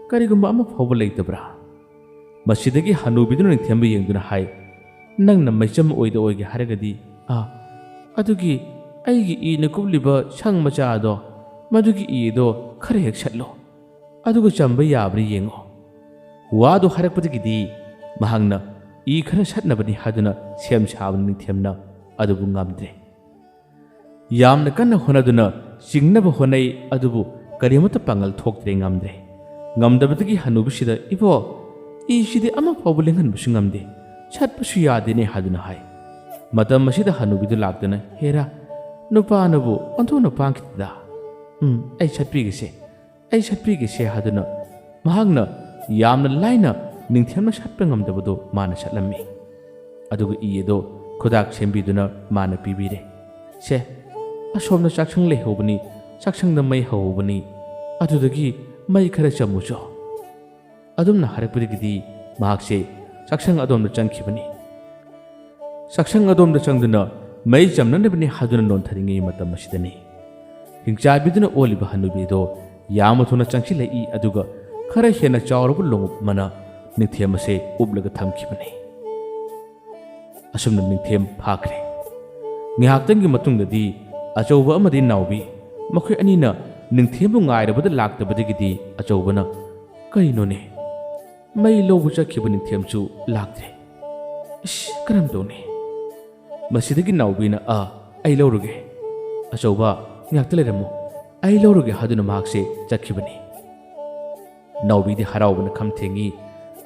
ꯀꯔꯤꯒꯨꯝꯕ ꯑꯃ ꯐꯥꯎꯕ ꯂꯩꯇꯕ꯭ꯔꯥ?" ꯃꯁꯤꯗꯒꯤ ꯍꯅꯨꯕꯤꯗꯨꯅ ꯅꯤꯡꯊꯦꯝꯕ ꯌꯦꯡꯗꯨꯅ ꯍꯥꯏ, "ꯅꯪꯅ ꯃꯩꯆꯝ ꯑꯣꯏꯗ ꯑꯣꯏꯒꯦ ꯍꯥꯏꯔꯒꯗꯤ, ꯑꯥ, ꯑꯗꯨꯒꯤ ꯑꯩꯒꯤ ꯏꯅ ꯀꯨꯞꯂꯤꯕ ꯁꯪ ꯃꯆꯥ ꯑꯗꯣ, ꯃꯗꯨꯒꯤ ꯏ ꯑꯗꯣ ꯈꯔ ꯍꯦꯛ ꯁꯠꯂꯣ꯫ ꯑꯗꯨꯒ ꯆꯝꯕ ꯌꯥꯕ꯭ꯔꯥ ꯌꯦꯡꯉꯣ꯫" ꯋꯥꯗꯨ ꯍꯥꯏꯔꯛꯄꯗꯒꯤꯗꯤ ꯃꯍꯥꯛꯅ ꯏ ꯈꯔ ꯁꯠꯅꯕꯅꯤ ꯍꯥꯏꯗꯨꯅ ꯁꯦꯝ ꯁꯥꯕꯅꯤ ꯅꯤꯡꯊꯦꯝꯅ, ꯑꯗꯨꯕꯨ ꯉꯝꯗ꯭ꯔꯦ꯫ ꯌꯥꯝꯅ ꯀꯟꯅ ꯍꯣꯠꯅꯗꯨꯅ ꯆꯤꯡꯅꯕ ꯍꯣꯠꯅꯩ, ꯑꯗꯨꯕꯨ ꯀꯔꯤꯃꯠꯇ ꯄꯥꯡꯒꯜ ꯊꯣꯛꯇ꯭ꯔꯦ, ꯉꯝꯗ꯭ꯔꯦ꯫ ꯉꯝꯗꯕꯗꯒꯤ ꯍꯅꯨꯕꯤꯁꯤꯗ, "ꯏꯕꯣ, ꯏꯁꯤꯗꯤ ꯑꯃ ꯐꯥꯎꯕ ꯂꯦꯡꯍꯟꯕꯁꯨ ꯉꯝꯗꯦ, ꯁꯠꯄꯁꯨ ꯌꯥꯗꯦꯅꯦ" ꯍꯥꯏꯗꯨꯅ ꯍꯥꯏ꯫ ꯃꯇꯝ ꯑꯁꯤꯗ ꯍꯅꯨꯕꯤꯗꯨ ꯂꯥꯛꯇꯨꯅ, "ꯍꯦꯔꯥ, ꯅꯨꯄꯥꯅꯕꯨ ꯑꯣꯟꯊꯣꯛꯅ ꯄꯥꯡꯈꯤꯗ꯫ ꯎꯝ, ꯑꯩ ꯁꯠꯄꯤꯒꯦꯁꯦ, ꯑꯩ ꯁꯠꯄꯤꯒꯦꯁꯦ" ꯍꯥꯏꯗꯨꯅ ꯃꯍꯥꯛꯅ ꯌꯥꯝꯅ ꯂꯥꯏꯅ ꯅꯤꯡꯊꯦꯝꯅ ꯁꯠꯄ ꯉꯝꯗꯕꯗꯨ ꯃꯥꯅ ꯁꯠꯂꯝꯃꯤ꯫ ꯑꯗꯨꯒ ꯏ ꯑꯗꯣ ꯈꯨꯗꯥꯛ ꯁꯦꯝꯕꯤꯗꯨꯅ ꯃꯥꯅ ꯄꯤꯕꯤꯔꯦ꯫ "ꯁꯦ, ꯑꯁꯣꯝꯗ ꯆꯥꯛꯁꯪ ꯂꯩꯍꯧꯕꯅꯤ, ꯆꯥꯛꯁꯪꯗ ꯃꯩ ꯍꯧꯍꯧꯕꯅꯤ, ꯑꯗꯨꯗꯒꯤ ꯃꯩ ꯈꯔ ꯆꯝꯃꯨꯆꯣ꯫" ꯑꯗꯨꯝꯅ ꯍꯥꯏꯔꯛꯄꯗꯒꯤꯗꯤ ꯃꯍꯥꯛꯁꯦ ꯆꯥꯛꯁꯪ ꯑꯗꯣꯝꯗ ꯆꯪꯈꯤꯕꯅꯤ꯫ ꯆꯥꯛꯁꯪ ꯑꯗꯣꯝꯗ ꯆꯪꯗꯨꯅ ꯃꯩ ꯆꯝꯅꯅꯕꯅꯤ ꯍꯥꯏꯗꯨꯅ ꯅꯣꯟꯊꯔꯤꯉꯩ ꯃꯇꯝ ꯑꯁꯤꯗꯅꯤ ꯍꯤꯡꯆꯥꯕꯤꯗꯨꯅ ꯑꯣꯜꯂꯤꯕ ꯍꯅꯨꯕꯤ ꯑꯗꯣ ꯌꯥꯝꯅ ꯊꯨꯅ ꯆꯪꯁꯤꯜꯂꯛꯏ, ꯑꯗꯨꯒ ꯈꯔ ꯍꯦꯟꯅ ꯆꯥꯎꯔꯕ ꯂꯣꯡꯎꯞ ꯑꯃꯅ ꯅꯤꯡꯊꯦꯝ ꯑꯁꯦ ꯎꯞꯂꯒ ꯊꯝꯈꯤꯕꯅꯤ꯫ ꯑꯁꯨꯝꯅ ꯅꯤꯡꯊꯦꯝ ꯐꯥꯈ꯭ꯔꯦ꯫ ꯉꯥꯏꯍꯥꯛꯇꯪꯒꯤ ꯃꯇꯨꯡꯗꯗꯤ ꯑꯆꯧꯕ ꯑꯃꯗꯤ ꯅꯥꯎꯕꯤ, ꯃꯈꯣꯏ ꯑꯅꯤꯅ ꯅꯤꯡꯊꯦꯝꯕꯨ ꯉꯥꯏꯔꯕꯗ ꯂꯥꯛꯇꯕꯗꯒꯤꯗꯤ ꯑꯆꯧꯕꯅ, "ꯀꯩꯅꯣꯅꯦ? ꯃꯩ ꯂꯧꯕ ꯆꯠꯈꯤꯕ ꯅꯤꯡꯊꯦꯝꯁꯨ ꯂꯥꯛꯇ꯭ꯔꯦ꯫ ꯏꯁ, ꯀꯔꯝ ꯇꯧꯅꯤ?" ꯃꯁꯤꯗꯒꯤ ꯅꯥꯎꯕꯤꯅ, "ꯑꯥ, ꯑꯩ ꯂꯧꯔꯨꯒꯦ꯫ ꯑꯆꯧꯕ, ꯉꯥꯏꯍꯥꯛꯇ ꯂꯩꯔꯝꯃꯨ꯫ ꯑꯩ ꯂꯧꯔꯨꯒꯦ" ꯍꯥꯏꯗꯨꯅ ꯃꯍꯥꯛꯁꯦ ꯆꯠꯈꯤꯕꯅꯤ꯫ ꯅꯥꯎꯕꯤꯗꯤ ꯍꯔꯥꯎꯕꯅ ꯈꯝ ꯊꯦꯡꯉꯤ꯫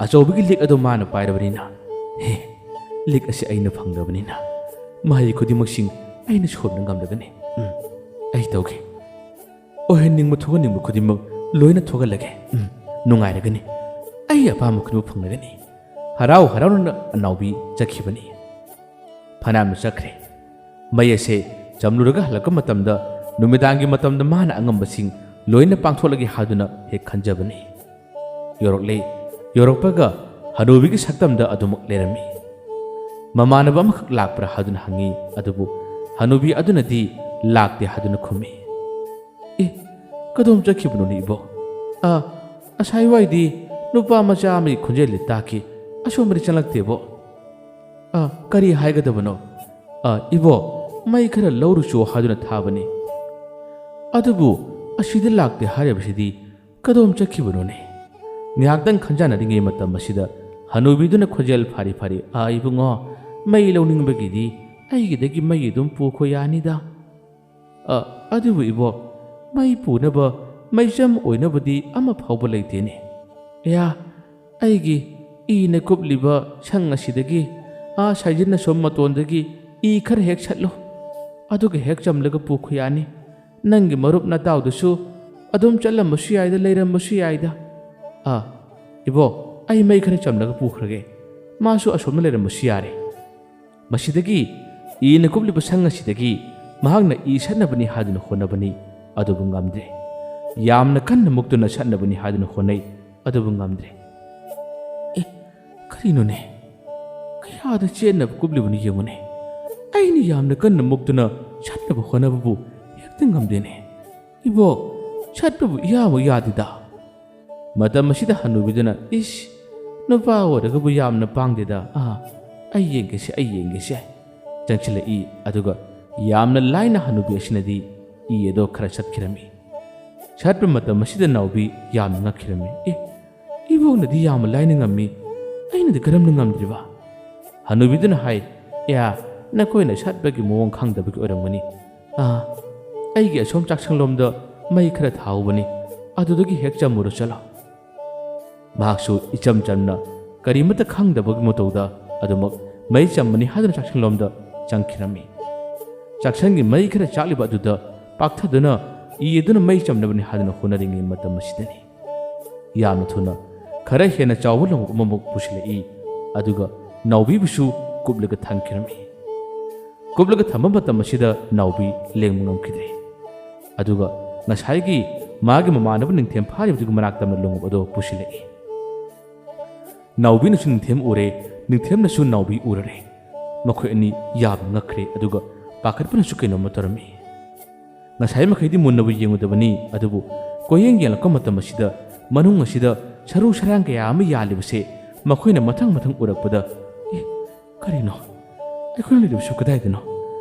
ꯑꯆꯧꯕꯒꯤ ꯂꯤꯛ ꯑꯗꯨ ꯃꯥꯅ ꯄꯥꯏꯔꯕꯅꯤꯅ, "ꯍꯦ, ꯂꯤꯛ ꯑꯁꯤ ꯑꯩꯅ ꯐꯪꯂꯕꯅꯤꯅ ꯃꯍꯩ ꯈꯨꯗꯤꯡꯃꯛꯁꯤꯡ ꯑꯩꯅ ꯁꯣꯟꯕ ꯉꯝꯂꯒꯅꯤ꯫ ꯎꯝ, ꯑꯩ ꯇꯧꯒꯦ꯫ ꯑꯣꯏꯍꯟꯅꯤꯡꯕ ꯊꯣꯛꯍꯟꯅꯤꯡꯕ ꯈꯨꯗꯤꯡꯃꯛ ꯂꯣꯏꯅ ꯊꯣꯛꯍꯜꯂꯒꯦ꯫ ꯎꯝ, ꯅꯨꯡꯉꯥꯏꯔꯒꯅꯤ꯫ ꯑꯩ ꯑꯄꯥꯝꯕ ꯈꯨꯗꯤꯡꯃꯛ ꯐꯪꯂꯒꯅꯤ꯫ ꯍꯔꯥꯎ ꯍꯔꯥꯎꯅ ꯑꯅꯥꯎꯕꯤ ꯆꯠꯈꯤꯕꯅꯤ꯫ ꯐꯅꯌꯥꯝꯅ ꯆꯠꯈ꯭ꯔꯦ꯫ ꯃꯩ ꯑꯁꯦ ꯆꯝꯂꯨꯔꯒ ꯍꯜꯂꯛꯄ ꯃꯇꯝꯗ ꯅꯨꯃꯤꯗꯥꯡꯒꯤ ꯃꯇꯝꯗ ꯃꯥꯅ ꯑꯉꯝꯕꯁꯤꯡ ꯂꯣꯏꯅ ꯄꯥꯡꯊꯣꯛꯂꯒꯦ ꯍꯥꯏꯗꯨꯅ ꯍꯦꯛ ꯈꯟꯖꯕꯅꯤ꯫ ꯌꯧꯔꯛꯂꯦ꯫ ꯌꯧꯔꯛꯄꯒ ꯍꯅꯨꯕꯤꯒꯤ ꯁꯛꯇꯝꯗ ꯑꯗꯨꯃꯛ ꯂꯩꯔꯝꯃꯤ꯫ ꯃꯃꯥꯟꯅꯕ ꯑꯃꯈꯛ ꯂꯥꯛꯄ꯭ꯔꯥ ꯍꯥꯏꯗꯨꯅ ꯍꯪꯉꯤ, ꯑꯗꯨꯕꯨ ꯍꯅꯨꯕꯤ ꯑꯗꯨꯅꯗꯤ ꯂꯥꯛꯇꯦ ꯍꯥꯏꯗꯨꯅ ꯈꯨꯝꯃꯤ꯫ "ꯑꯦ, ꯀꯗꯣꯝ ꯆꯠꯈꯤꯕꯅꯣꯅꯦ ꯏꯕꯣ? ꯑ, ꯉꯁꯥꯏꯋꯥꯏꯗꯤ ꯅꯨꯄꯥ ꯃꯆꯥ ꯑꯃꯒꯤ ꯈꯣꯟꯖꯦꯜꯗꯤ ꯇꯥꯈꯤ, ꯑꯁꯣꯝꯕꯗꯤ ꯆꯪꯂꯛꯇꯦꯕꯣ꯫ ꯑ, ꯀꯔꯤ ꯍꯥꯏꯒꯗꯕꯅꯣ? ꯑ, ꯏꯕꯣ, ꯃꯩ ꯈꯔ ꯂꯧꯔꯨꯆꯣ ꯍꯥꯏꯗꯨꯅ ꯊꯥꯕꯅꯤ꯫ ꯑꯗꯨꯕꯨ ꯑꯁꯤꯗ ꯂꯥꯛꯇꯦ ꯍꯥꯏꯔꯤꯕꯁꯤꯗꯤ ꯀꯗꯣꯝ ꯆꯠꯈꯤꯕꯅꯣꯅꯦ?" ꯉꯥꯏꯍꯥꯛꯇꯪ ꯈꯟꯖꯥꯟꯅꯔꯤꯉꯩ ꯃꯇꯝ ꯑꯁꯤꯗ ꯍꯅꯨꯕꯤꯗꯨꯅ ꯈꯣꯟꯖꯦꯜ ꯐꯥꯔꯤ ꯐꯥꯔꯤ, "ꯑ, ꯏꯕꯨꯡꯉꯣ, ꯃꯩ ꯂꯧꯅꯤꯡꯕꯒꯤꯗꯤ ꯑꯩꯒꯤꯗꯒꯤ ꯃꯩ ꯑꯗꯨꯝ ꯄꯨꯈꯣ ꯌꯥꯅꯤꯗ꯫ ꯑ, ꯑꯗꯨꯕꯨ ꯏꯕꯣ, ꯃꯩ ꯄꯨꯅꯕ ꯃꯩꯆꯝ ꯑꯣꯏꯅꯕꯗꯤ ꯑꯃ ꯐꯥꯎꯕ ꯂꯩꯇꯦꯅꯦ꯫ ꯑꯌꯥ, ꯑꯩꯒꯤ ꯏꯅ ꯀꯨꯞꯂꯤꯕ ꯁꯪ ꯑꯁꯤꯗꯒꯤ, ꯑꯥ ꯁꯥꯏꯖꯤꯟ ꯑꯁꯣꯝ ꯃꯇꯣꯟꯗꯒꯤ ꯏ ꯈꯔ ꯍꯦꯛ ꯁꯠꯂꯨ꯫ ꯑꯗꯨꯒ ꯍꯦꯛ ꯆꯝꯂꯒ ꯄꯨꯈꯣ ꯌꯥꯅꯤ꯫ ꯅꯪꯒꯤ ꯃꯔꯨꯞ ꯅꯇꯥꯎꯗꯨꯁꯨ ꯑꯗꯨꯝ ꯆꯠꯂꯝꯕꯁꯨ ꯌꯥꯏꯗ, ꯂꯩꯔꯝꯕꯁꯨ ꯌꯥꯏꯗ꯫ ꯑꯥ, ꯏꯕꯣ, ꯑꯩ ꯃꯩ ꯈꯔ ꯆꯝꯂꯒ ꯄꯨꯈ꯭ꯔꯒꯦ꯫ ꯃꯥꯁꯨ ꯑꯁꯣꯝꯗ ꯂꯩꯔꯝꯕꯁꯨ ꯌꯥꯔꯦ꯫ ꯃꯁꯤꯗꯒꯤ ꯏꯅ ꯀꯨꯞꯂꯤꯕ ꯁꯪ ꯑꯁꯤꯗꯒꯤ ꯃꯍꯥꯛꯅ ꯏ ꯁꯠꯅꯕꯅꯤ ꯍꯥꯏꯗꯨꯅ ꯍꯣꯠꯅꯕꯅꯤ, ꯑꯗꯨꯕꯨ ꯉꯝꯗ꯭ꯔꯦ꯫ ꯌꯥꯝꯅ ꯀꯟꯅ ꯃꯨꯛꯇꯨꯅ ꯁꯠꯅꯕꯅꯤ ꯍꯥꯏꯗꯨꯅ ꯍꯣꯠꯅꯩ, ꯑꯗꯨꯕꯨ ꯉꯝꯗ꯭ꯔꯦ꯫ "ꯑꯦ, ꯀꯔꯤꯅꯣꯅꯦ? ꯀꯌꯥꯗ ꯆꯦꯠꯅ ꯀꯨꯞꯂꯤꯕꯅꯣ ꯌꯦꯡꯉꯨꯅꯦ꯫ ꯑꯩꯅ ꯌꯥꯝꯅ ꯀꯟꯅ ꯃꯨꯛꯇꯨꯅ ꯁꯠꯅꯕ ꯍꯣꯠꯅꯕꯕꯨ ꯍꯦꯛꯇ ꯉꯝꯗꯦꯅꯦ꯫ ꯏꯕꯣ, ꯁꯠꯄꯕꯨ ꯏꯌꯥꯃꯛ ꯌꯥꯗꯦꯗ꯫" ꯃꯇꯝ ꯑꯁꯤꯗ ꯍꯅꯨꯕꯤꯗꯨꯅ, "ꯏꯁ, ꯅꯨꯄꯥ ꯑꯣꯏꯔꯒꯕꯨ ꯌꯥꯝꯅ ꯄꯥꯡꯗꯦꯗ꯫ ꯑꯥ, ꯑꯩ ꯌꯦꯡꯒꯦꯁꯦ, ꯑꯩ ꯌꯦꯡꯒꯦꯁꯦ꯫" ꯆꯪꯁꯤꯜꯂꯛꯏ, ꯑꯗꯨꯒ ꯌꯥꯝꯅ ꯂꯥꯏꯅ ꯍꯅꯨꯕꯤ ꯑꯁꯤꯅꯗꯤ ꯏ ꯑꯗꯣ ꯈꯔ ꯁꯠꯈꯤꯔꯝꯃꯤ꯫ ꯁꯠꯄ ꯃꯇꯝ ꯑꯁꯤꯗ ꯅꯥꯎꯕꯤ ꯌꯥꯝꯅ ꯉꯛꯈꯤꯔꯝꯃꯤ꯫ "ꯑꯦ, ꯏꯕꯣꯛꯅꯗꯤ ꯌꯥꯝꯅ ꯂꯥꯏꯅ ꯉꯝꯃꯤ, ꯑꯩꯅꯗꯤ ꯀꯔꯝꯅ ꯉꯝꯗ꯭ꯔꯤꯕ?" ꯍꯅꯨꯕꯤꯗꯨꯅ ꯍꯥꯏ, "ꯑꯦ, ꯅꯈꯣꯏꯅ ꯁꯠꯄꯒꯤ ꯃꯑꯣꯡ ꯈꯪꯗꯕꯒꯤ ꯑꯣꯏꯔꯝꯒꯅꯤ꯫ ꯑꯥ, ꯑꯩꯒꯤ ꯑꯁꯣꯝ ꯆꯥꯛꯁꯪꯂꯣꯝꯗ ꯃꯩ ꯈꯔ ꯊꯥꯍꯧꯕꯅꯤ, ꯑꯗꯨꯗꯒꯤ ꯍꯦꯛ ꯆꯝꯃꯨꯔꯣ ꯆꯠꯂꯣ꯫" ꯃꯍꯥꯛꯁꯨ ꯏꯆꯝ ꯆꯝꯅ, ꯀꯔꯤꯃꯠꯇ ꯈꯪꯗꯕꯒꯤ ꯃꯇꯧꯗ ꯑꯗꯨꯃꯛ ꯃꯩ ꯆꯝꯕꯅꯤ ꯍꯥꯏꯗꯨꯅ ꯆꯥꯛꯁꯪꯂꯣꯝꯗ ꯆꯪꯈꯤꯔꯝꯃꯤ꯫ ꯆꯥꯛꯁꯪꯒꯤ ꯃꯩ ꯈꯔ ꯆꯥꯛꯂꯤꯕ ꯑꯗꯨꯗ ꯄꯥꯛꯊꯗꯨꯅ ꯏ ꯑꯗꯨꯅ ꯃꯩ ꯆꯝꯅꯕꯅꯤ ꯍꯥꯏꯗꯨꯅ ꯍꯣꯠꯅꯔꯤꯉꯩ ꯃꯇꯝ ꯑꯁꯤꯗꯅꯤ꯫ ꯌꯥꯝꯅ ꯊꯨꯅ ꯈꯔ ꯍꯦꯟꯅ ꯆꯥꯎꯕ ꯂꯣꯡꯎꯞ ꯑꯃꯃꯨꯛ ꯄꯨꯁꯤꯜꯂꯛꯏ꯫ ꯑꯗꯨꯒ ꯅꯥꯎꯕꯤꯕꯨꯁꯨ ꯀꯨꯞꯂꯒ ꯊꯝꯈꯤꯔꯝꯃꯤ꯫ ꯀꯨꯞꯂꯒ ꯊꯝꯕ ꯃꯇꯝ ꯑꯁꯤꯗ ꯅꯥꯎꯕꯤ ꯂꯦꯡꯕ ꯉꯝꯈꯤꯗ꯭ꯔꯦ꯫ ꯑꯗꯨꯒ ꯉꯁꯥꯏꯒꯤ ꯃꯥꯒꯤ ꯃꯃꯥꯟꯅꯕ ꯅꯤꯡꯊꯦꯝ ꯐꯥꯔꯤꯕꯗꯨꯒꯤ ꯃꯅꯥꯛꯇ ꯑꯃ ꯂꯣꯡꯎꯞ ꯑꯗꯨ ꯄꯨꯁꯤꯜꯂꯛꯏ꯫ ꯅꯥꯎꯕꯤꯅꯁꯨ ꯅꯤꯡꯊꯦꯝ ꯎꯔꯦ, ꯅꯤꯡꯊꯦꯝꯅꯁꯨ ꯅꯥꯎꯕꯤ ꯎꯔꯔꯦ꯫ ꯃꯈꯣꯏ ꯑꯅꯤ ꯌꯥꯝꯅ ꯉꯛꯈ꯭ꯔꯦ, ꯑꯗꯨꯒ ꯄꯥꯈꯠꯄꯅꯁꯨ ꯀꯩꯅꯣꯝꯃ ꯇꯧꯔꯝꯃꯤ꯫ ꯉꯁꯥꯏ ꯃꯈꯩꯗꯤ ꯃꯨꯟꯅꯕꯨ ꯌꯦꯡꯉꯨꯗꯕꯅꯤ, ꯑꯗꯨꯕꯨ ꯀꯣꯏꯌꯦꯡ ꯌꯦꯡꯂꯛꯄ ꯃꯇꯝ ꯑꯁꯤꯗ ꯃꯅꯨꯡ ꯑꯁꯤꯗ ꯁꯔꯨ ꯁꯔꯥꯡ ꯀꯌꯥ ꯑꯃ ꯌꯥꯜꯂꯤꯕꯁꯦ ꯃꯈꯣꯏꯅ ꯃꯊꯪ ꯃꯊꯪ ꯎꯔꯛꯄꯗ, "ꯑꯦ, ꯀꯔꯤꯅꯣ? ꯑꯩꯈꯣꯏꯅ ꯂꯩꯔꯤꯕꯁꯨ ꯀꯗꯥꯏꯗꯅꯣ?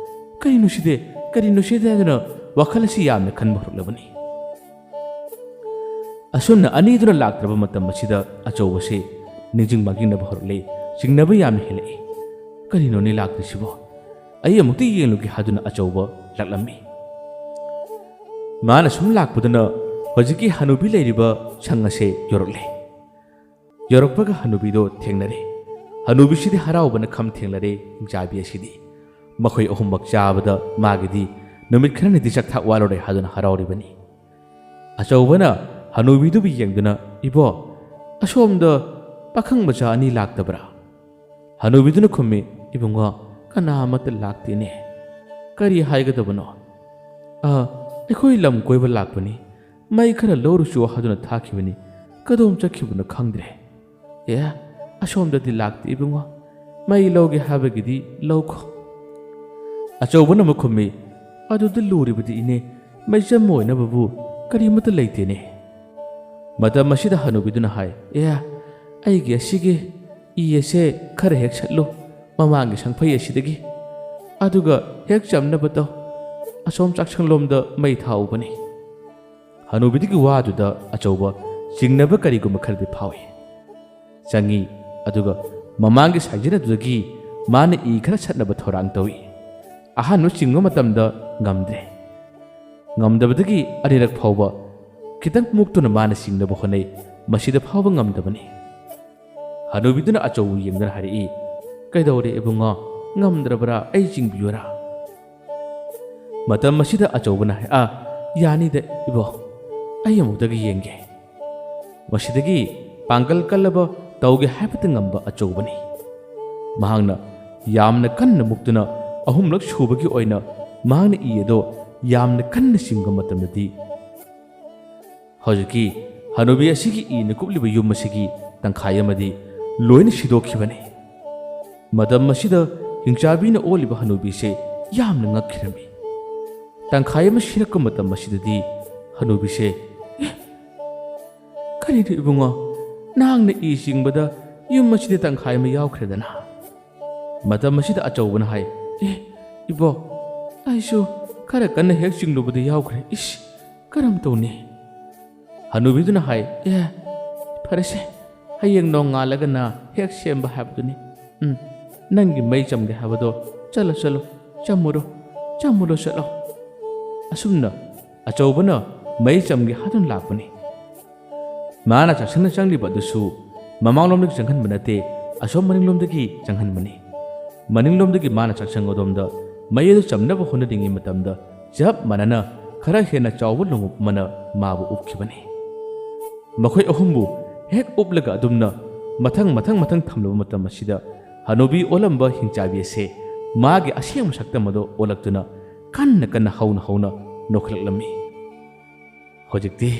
ꯀꯔꯤꯅꯣ ꯁꯤꯗꯤ? ꯀꯔꯤꯅꯣ ꯁꯤꯗꯤ?" ꯍꯥꯏꯗꯨꯅ ꯋꯥꯈꯜ ꯑꯁꯤ ꯌꯥꯝꯅ ꯈꯟꯕ ꯍꯧꯔꯛꯂꯕꯅꯤ꯫ ꯑꯁꯨꯝꯅ ꯑꯅꯤꯗꯨꯅ ꯂꯥꯛꯇ꯭ꯔꯕ ꯃꯇꯝ ꯑꯁꯤꯗ ꯑꯆꯧꯕꯁꯦ ꯅꯤꯡꯁꯤꯡ ꯃꯥꯡꯖꯤꯡꯅꯕ ꯍꯧꯔꯛꯂꯦ, ꯆꯤꯡꯅꯕ ꯌꯥꯝꯅ ꯍꯦꯜꯂꯛꯏ꯫ "ꯀꯔꯤꯅꯣꯅꯦ ꯂꯥꯛꯇ꯭ꯔꯤꯁꯤꯕꯣ? ꯑꯩ ꯑꯃꯨꯛꯇ ꯌꯦꯡꯂꯨꯒꯦ" ꯍꯥꯏꯗꯨꯅ ꯑꯆꯧꯕ ꯂꯥꯛꯂꯝꯃꯤ꯫ ꯃꯥꯅ ꯁꯨꯝ ꯂꯥꯛꯄꯗꯨꯅ ꯍꯧꯖꯤꯛꯀꯤ ꯍꯅꯨꯕꯤ ꯂꯩꯔꯤꯕ ꯁꯪ ꯑꯁꯦ ꯌꯧꯔꯛꯂꯦ꯫ ꯌꯧꯔꯛꯄꯒ ꯍꯅꯨꯕꯤꯗꯣ ꯊꯦꯡꯅꯔꯦ꯫ ꯍꯅꯨꯕꯤꯁꯤꯗꯤ ꯍꯔꯥꯎꯕꯅ ꯈꯝ ꯊꯦꯡꯅꯔꯦ, ꯍꯤꯡꯆꯥꯕꯤ ꯑꯁꯤꯗꯤ꯫ ꯃꯈꯣꯏ ꯑꯍꯨꯝꯃꯛ ꯆꯥꯕꯗ ꯃꯥꯒꯤꯗꯤ ꯅꯨꯃꯤꯠ ꯈꯔꯅꯤꯗꯤ ꯆꯥꯛꯊꯥꯛ ꯋꯥꯠꯂꯨꯔꯦ ꯍꯥꯏꯗꯨꯅ ꯍꯔꯥꯎꯔꯤꯕꯅꯤ꯫ ꯑꯆꯧꯕꯅ ꯍꯅꯨꯕꯤꯗꯨꯕꯨ ꯌꯦꯡꯗꯨꯅ, "ꯏꯕꯣ, ꯑꯁꯣꯝꯗ ꯄꯥꯈꯪ ꯃꯆꯥ ꯑꯅꯤ ꯂꯥꯛꯇꯕ꯭ꯔꯥ?" ꯍꯅꯨꯕꯤꯗꯨꯅ ꯈꯨꯝꯃꯤ, "ꯏꯕꯨꯡꯉꯣ, ꯀꯅꯥ ꯑꯃꯠꯇ ꯂꯥꯛꯇꯦꯅꯦ꯫ ꯀꯔꯤ ꯍꯥꯏꯒꯗꯕꯅꯣ? ꯑ, ꯑꯩꯈꯣꯏ ꯂꯝ ꯀꯣꯏꯕ ꯂꯥꯛꯄꯅꯤ, ꯃꯩ ꯈꯔ ꯂꯧꯔꯨꯆꯣ ꯍꯥꯏꯗꯨꯅ ꯊꯥꯈꯤꯕꯅꯤ, ꯀꯗꯣꯝ ꯆꯠꯈꯤꯕꯅꯣ ꯈꯪꯗ꯭ꯔꯦ꯫ ꯑꯦ, ꯑꯁꯣꯝꯗꯗꯤ ꯂꯥꯛꯇꯦ ꯏꯕꯨꯡꯉꯣ, ꯃꯩ ꯂꯧꯒꯦ ꯍꯥꯏꯕꯒꯤꯗꯤ ꯂꯧꯈꯣ꯫" ꯑꯆꯧꯕꯅ ꯑꯃꯨꯛ ꯈꯨꯝꯃꯤ, "ꯑꯗꯨꯗ ꯂꯨꯔꯤꯕꯗꯤ ꯏꯅꯦ, ꯃꯩꯆꯝ ꯑꯣꯏꯅꯕꯕꯨ ꯀꯔꯤꯃꯠꯇ ꯂꯩꯇꯦꯅꯦ꯫" ꯃꯇꯝ ꯑꯁꯤꯗ ꯍꯅꯨꯕꯤꯗꯨꯅ ꯍꯥꯏ, "ꯑꯦ, ꯑꯩꯒꯤ ꯑꯁꯤꯒꯤ ꯏ ꯑꯁꯦ ꯈꯔ ꯍꯦꯛ ꯁꯠꯂꯨ ꯃꯃꯥꯡꯒꯤ ꯁꯪꯐꯩ ꯑꯁꯤꯗꯒꯤ, ꯑꯗꯨꯒ ꯍꯦꯛ ꯆꯝꯅꯕ ꯇꯧ꯫ ꯑꯁꯣꯝ ꯆꯥꯛꯁꯪꯂꯣꯝꯗ ꯃꯩ ꯊꯥꯎꯕꯅꯤ꯫" ꯍꯅꯨꯕꯤꯗꯨꯒꯤ ꯋꯥꯗꯨꯗ ꯑꯆꯧꯕ ꯆꯤꯡꯅꯕ ꯀꯔꯤꯒꯨꯝꯕ ꯈꯔꯗꯤ ꯐꯥꯎꯏ꯫ ꯆꯪꯉꯤ, ꯑꯗꯨꯒ ꯃꯃꯥꯡꯒꯤ ꯁꯥꯏꯖꯤꯟ ꯑꯗꯨꯗꯒꯤ ꯃꯥꯅ ꯏ ꯈꯔ ꯁꯠꯅꯕ ꯊꯧꯔꯥꯡ ꯇꯧꯏ꯫ ꯑꯍꯥꯟꯕ ꯆꯤꯡꯕ ꯃꯇꯝꯗ ꯉꯝꯗ꯭ꯔꯦ꯫ ꯉꯝꯗꯕꯗꯒꯤ ꯑꯅꯤꯔꯛ ꯐꯥꯎꯕ ꯈꯤꯇꯪ ꯃꯨꯛꯇꯨꯅ ꯃꯥꯅ ꯆꯤꯡꯅꯕ ꯍꯣꯠꯅꯩ, ꯃꯁꯤꯗ ꯐꯥꯎꯕ ꯉꯝꯗꯕꯅꯤ꯫ ꯍꯅꯨꯕꯤꯗꯨꯅ ꯑꯆꯧꯕ ꯌꯦꯡꯗꯨꯅ ꯍꯥꯏꯔꯛꯏ, "ꯀꯩꯗꯧꯔꯦ ꯏꯕꯨꯡꯉꯣ? ꯉꯝꯗ꯭ꯔꯕ꯭ꯔꯥ? ꯑꯩ ꯆꯤꯡꯕꯤꯌꯨꯔꯥ?" ꯃꯇꯝ ꯑꯁꯤꯗ ꯑꯆꯧꯕꯅ ꯍꯥꯏ, "ꯑꯥ, "ꯌꯥꯅꯤꯗ ꯏꯕꯣ, ꯑꯩ ꯑꯃꯨꯛꯇꯒ ꯌꯦꯡꯒꯦ"꯫ ꯃꯁꯤꯗꯒꯤ ꯄꯥꯡꯒꯜ ꯀꯜꯂꯕ, ꯇꯧꯒꯦ ꯍꯥꯏꯕꯇ ꯉꯝꯕ ꯑꯆꯧꯕꯅꯤ꯫ ꯃꯍꯥꯛꯅ ꯌꯥꯝꯅ ꯀꯟꯅ ꯃꯨꯛꯇꯨꯅ ꯑꯍꯨꯝꯂꯛ ꯁꯨꯕꯒꯤ ꯑꯣꯏꯅ ꯃꯍꯥꯛꯅ ꯏ ꯑꯗꯣ ꯌꯥꯝꯅ ꯀꯟꯅ ꯆꯤꯡꯕ ꯃꯇꯝꯗꯗꯤ, ꯍꯧꯖꯤꯛꯀꯤ ꯍꯅꯨꯕꯤ ꯑꯁꯤꯒꯤ ꯏꯅ ꯀꯨꯞꯂꯤꯕ ꯌꯨꯝ ꯑꯁꯤꯒꯤ ꯇꯪꯈꯥꯏ ꯑꯃꯗꯤ ꯂꯣꯏꯅ ꯁꯤꯗꯣꯛꯈꯤꯕꯅꯤ꯫ ꯃꯇꯝ ꯑꯁꯤꯗ ꯍꯤꯡꯆꯥꯕꯤꯅ ꯑꯣꯜꯂꯤꯕ ꯍꯅꯨꯕꯤꯁꯦ ꯌꯥꯝꯅ ꯉꯛꯈꯤꯔꯝꯃꯤ꯫ ꯇꯪꯈꯥꯏ ꯑꯃ ꯁꯤꯔꯛꯄ ꯃꯇꯝ ꯑꯁꯤꯗꯗꯤ ꯍꯅꯨꯕꯤꯁꯦ, "ꯑꯦ, ꯀꯔꯤꯅꯣ ꯏꯕꯨꯡꯉꯣ? ꯅꯍꯥꯛꯅ ꯏ ꯆꯤꯡꯕꯗ ꯌꯨꯝ ꯑꯁꯤꯗ ꯇꯪꯈꯥꯏ ꯑꯃ ꯌꯥꯎꯈ꯭ꯔꯦꯗꯅ?" ꯃꯇꯝ ꯑꯁꯤꯗ ꯑꯆꯧꯕꯅ ꯍꯥꯏ, "ꯑꯦ, ꯏꯕꯣ, ꯑꯩꯁꯨ ꯈꯔ ꯀꯟꯅ ꯍꯦꯛ ꯆꯤꯡꯂꯨꯕꯗ ꯌꯥꯎꯈ꯭ꯔꯦ꯫ ꯏꯁ, ꯀꯔꯝ ꯇꯧꯅꯤ?" ꯍꯅꯨꯕꯤꯗꯨꯅ ꯍꯥꯏ, "ꯑꯦ, ꯐꯔꯦꯁꯦ, ꯍꯌꯦꯡ ꯅꯣꯡꯉꯥꯜꯂꯒꯅ ꯍꯦꯛ ꯁꯦꯝꯕ ꯍꯥꯏꯕꯗꯨꯅꯤ꯫ ꯎꯝ, ꯅꯪꯒꯤ ꯃꯩ ꯆꯝꯒꯦ ꯍꯥꯏꯕꯗꯣ ꯆꯠꯂꯣ, ꯆꯠꯂꯣ, ꯆꯝꯃꯨꯔꯣ, ꯆꯝꯃꯨꯔꯣ, ꯆꯠꯂꯣ"꯫ ꯑꯁꯨꯝꯅ ꯑꯆꯧꯕꯅ ꯃꯩ ꯆꯝꯒꯦ ꯍꯥꯏꯗꯨꯅ ꯂꯥꯛꯄꯅꯤ꯫ ꯃꯥꯅ ꯆꯥꯛꯁꯪꯗ ꯆꯪꯂꯤꯕ ꯑꯗꯨꯁꯨ ꯃꯃꯥꯡꯂꯣꯝꯗꯒꯤ ꯆꯪꯍꯟꯕ ꯅꯠꯇꯦ, ꯑꯁꯣꯝ ꯃꯅꯤꯡꯂꯣꯝꯗꯒꯤ ꯆꯪꯍꯟꯕꯅꯤ꯫ ꯃꯅꯤꯡꯂꯣꯝꯗꯒꯤ ꯃꯥꯅ ꯆꯥꯛꯁꯪ ꯑꯗꯣꯝꯗ ꯃꯩ ꯑꯗꯨ ꯆꯝꯅꯕ ꯍꯣꯠꯅꯔꯤꯉꯩ ꯃꯇꯝꯗ ꯆꯞ ꯃꯥꯟꯅꯅ ꯈꯔ ꯍꯦꯟꯅ ꯆꯥꯎꯕ ꯂꯣꯡꯎꯞ ꯑꯃꯅ ꯃꯥꯕꯨ ꯎꯞꯈꯤꯕꯅꯤ꯫ ꯃꯈꯣꯏ ꯑꯍꯨꯝꯕꯨ ꯍꯦꯛ ꯎꯞꯂꯒ ꯑꯗꯨꯝꯅ ꯃꯊꯪ ꯃꯊꯪ ꯃꯊꯪ ꯊꯝꯂꯕ ꯃꯇꯝ ꯑꯁꯤꯗ ꯍꯅꯨꯕꯤ ꯑꯣꯜꯂꯝꯕ ꯍꯤꯡꯆꯥꯕꯤ ꯑꯁꯦ ꯃꯥꯒꯤ ꯑꯁꯦꯡꯕ ꯁꯛꯇꯝ ꯑꯗꯣ ꯑꯣꯜꯂꯛꯇꯨꯅ ꯀꯟꯅ ꯀꯟꯅ ꯍꯧꯅ ꯍꯧꯅ ꯅꯣꯛꯈꯠꯂꯛꯂꯝꯃꯤ꯫ "ꯍꯧꯖꯤꯛꯇꯤ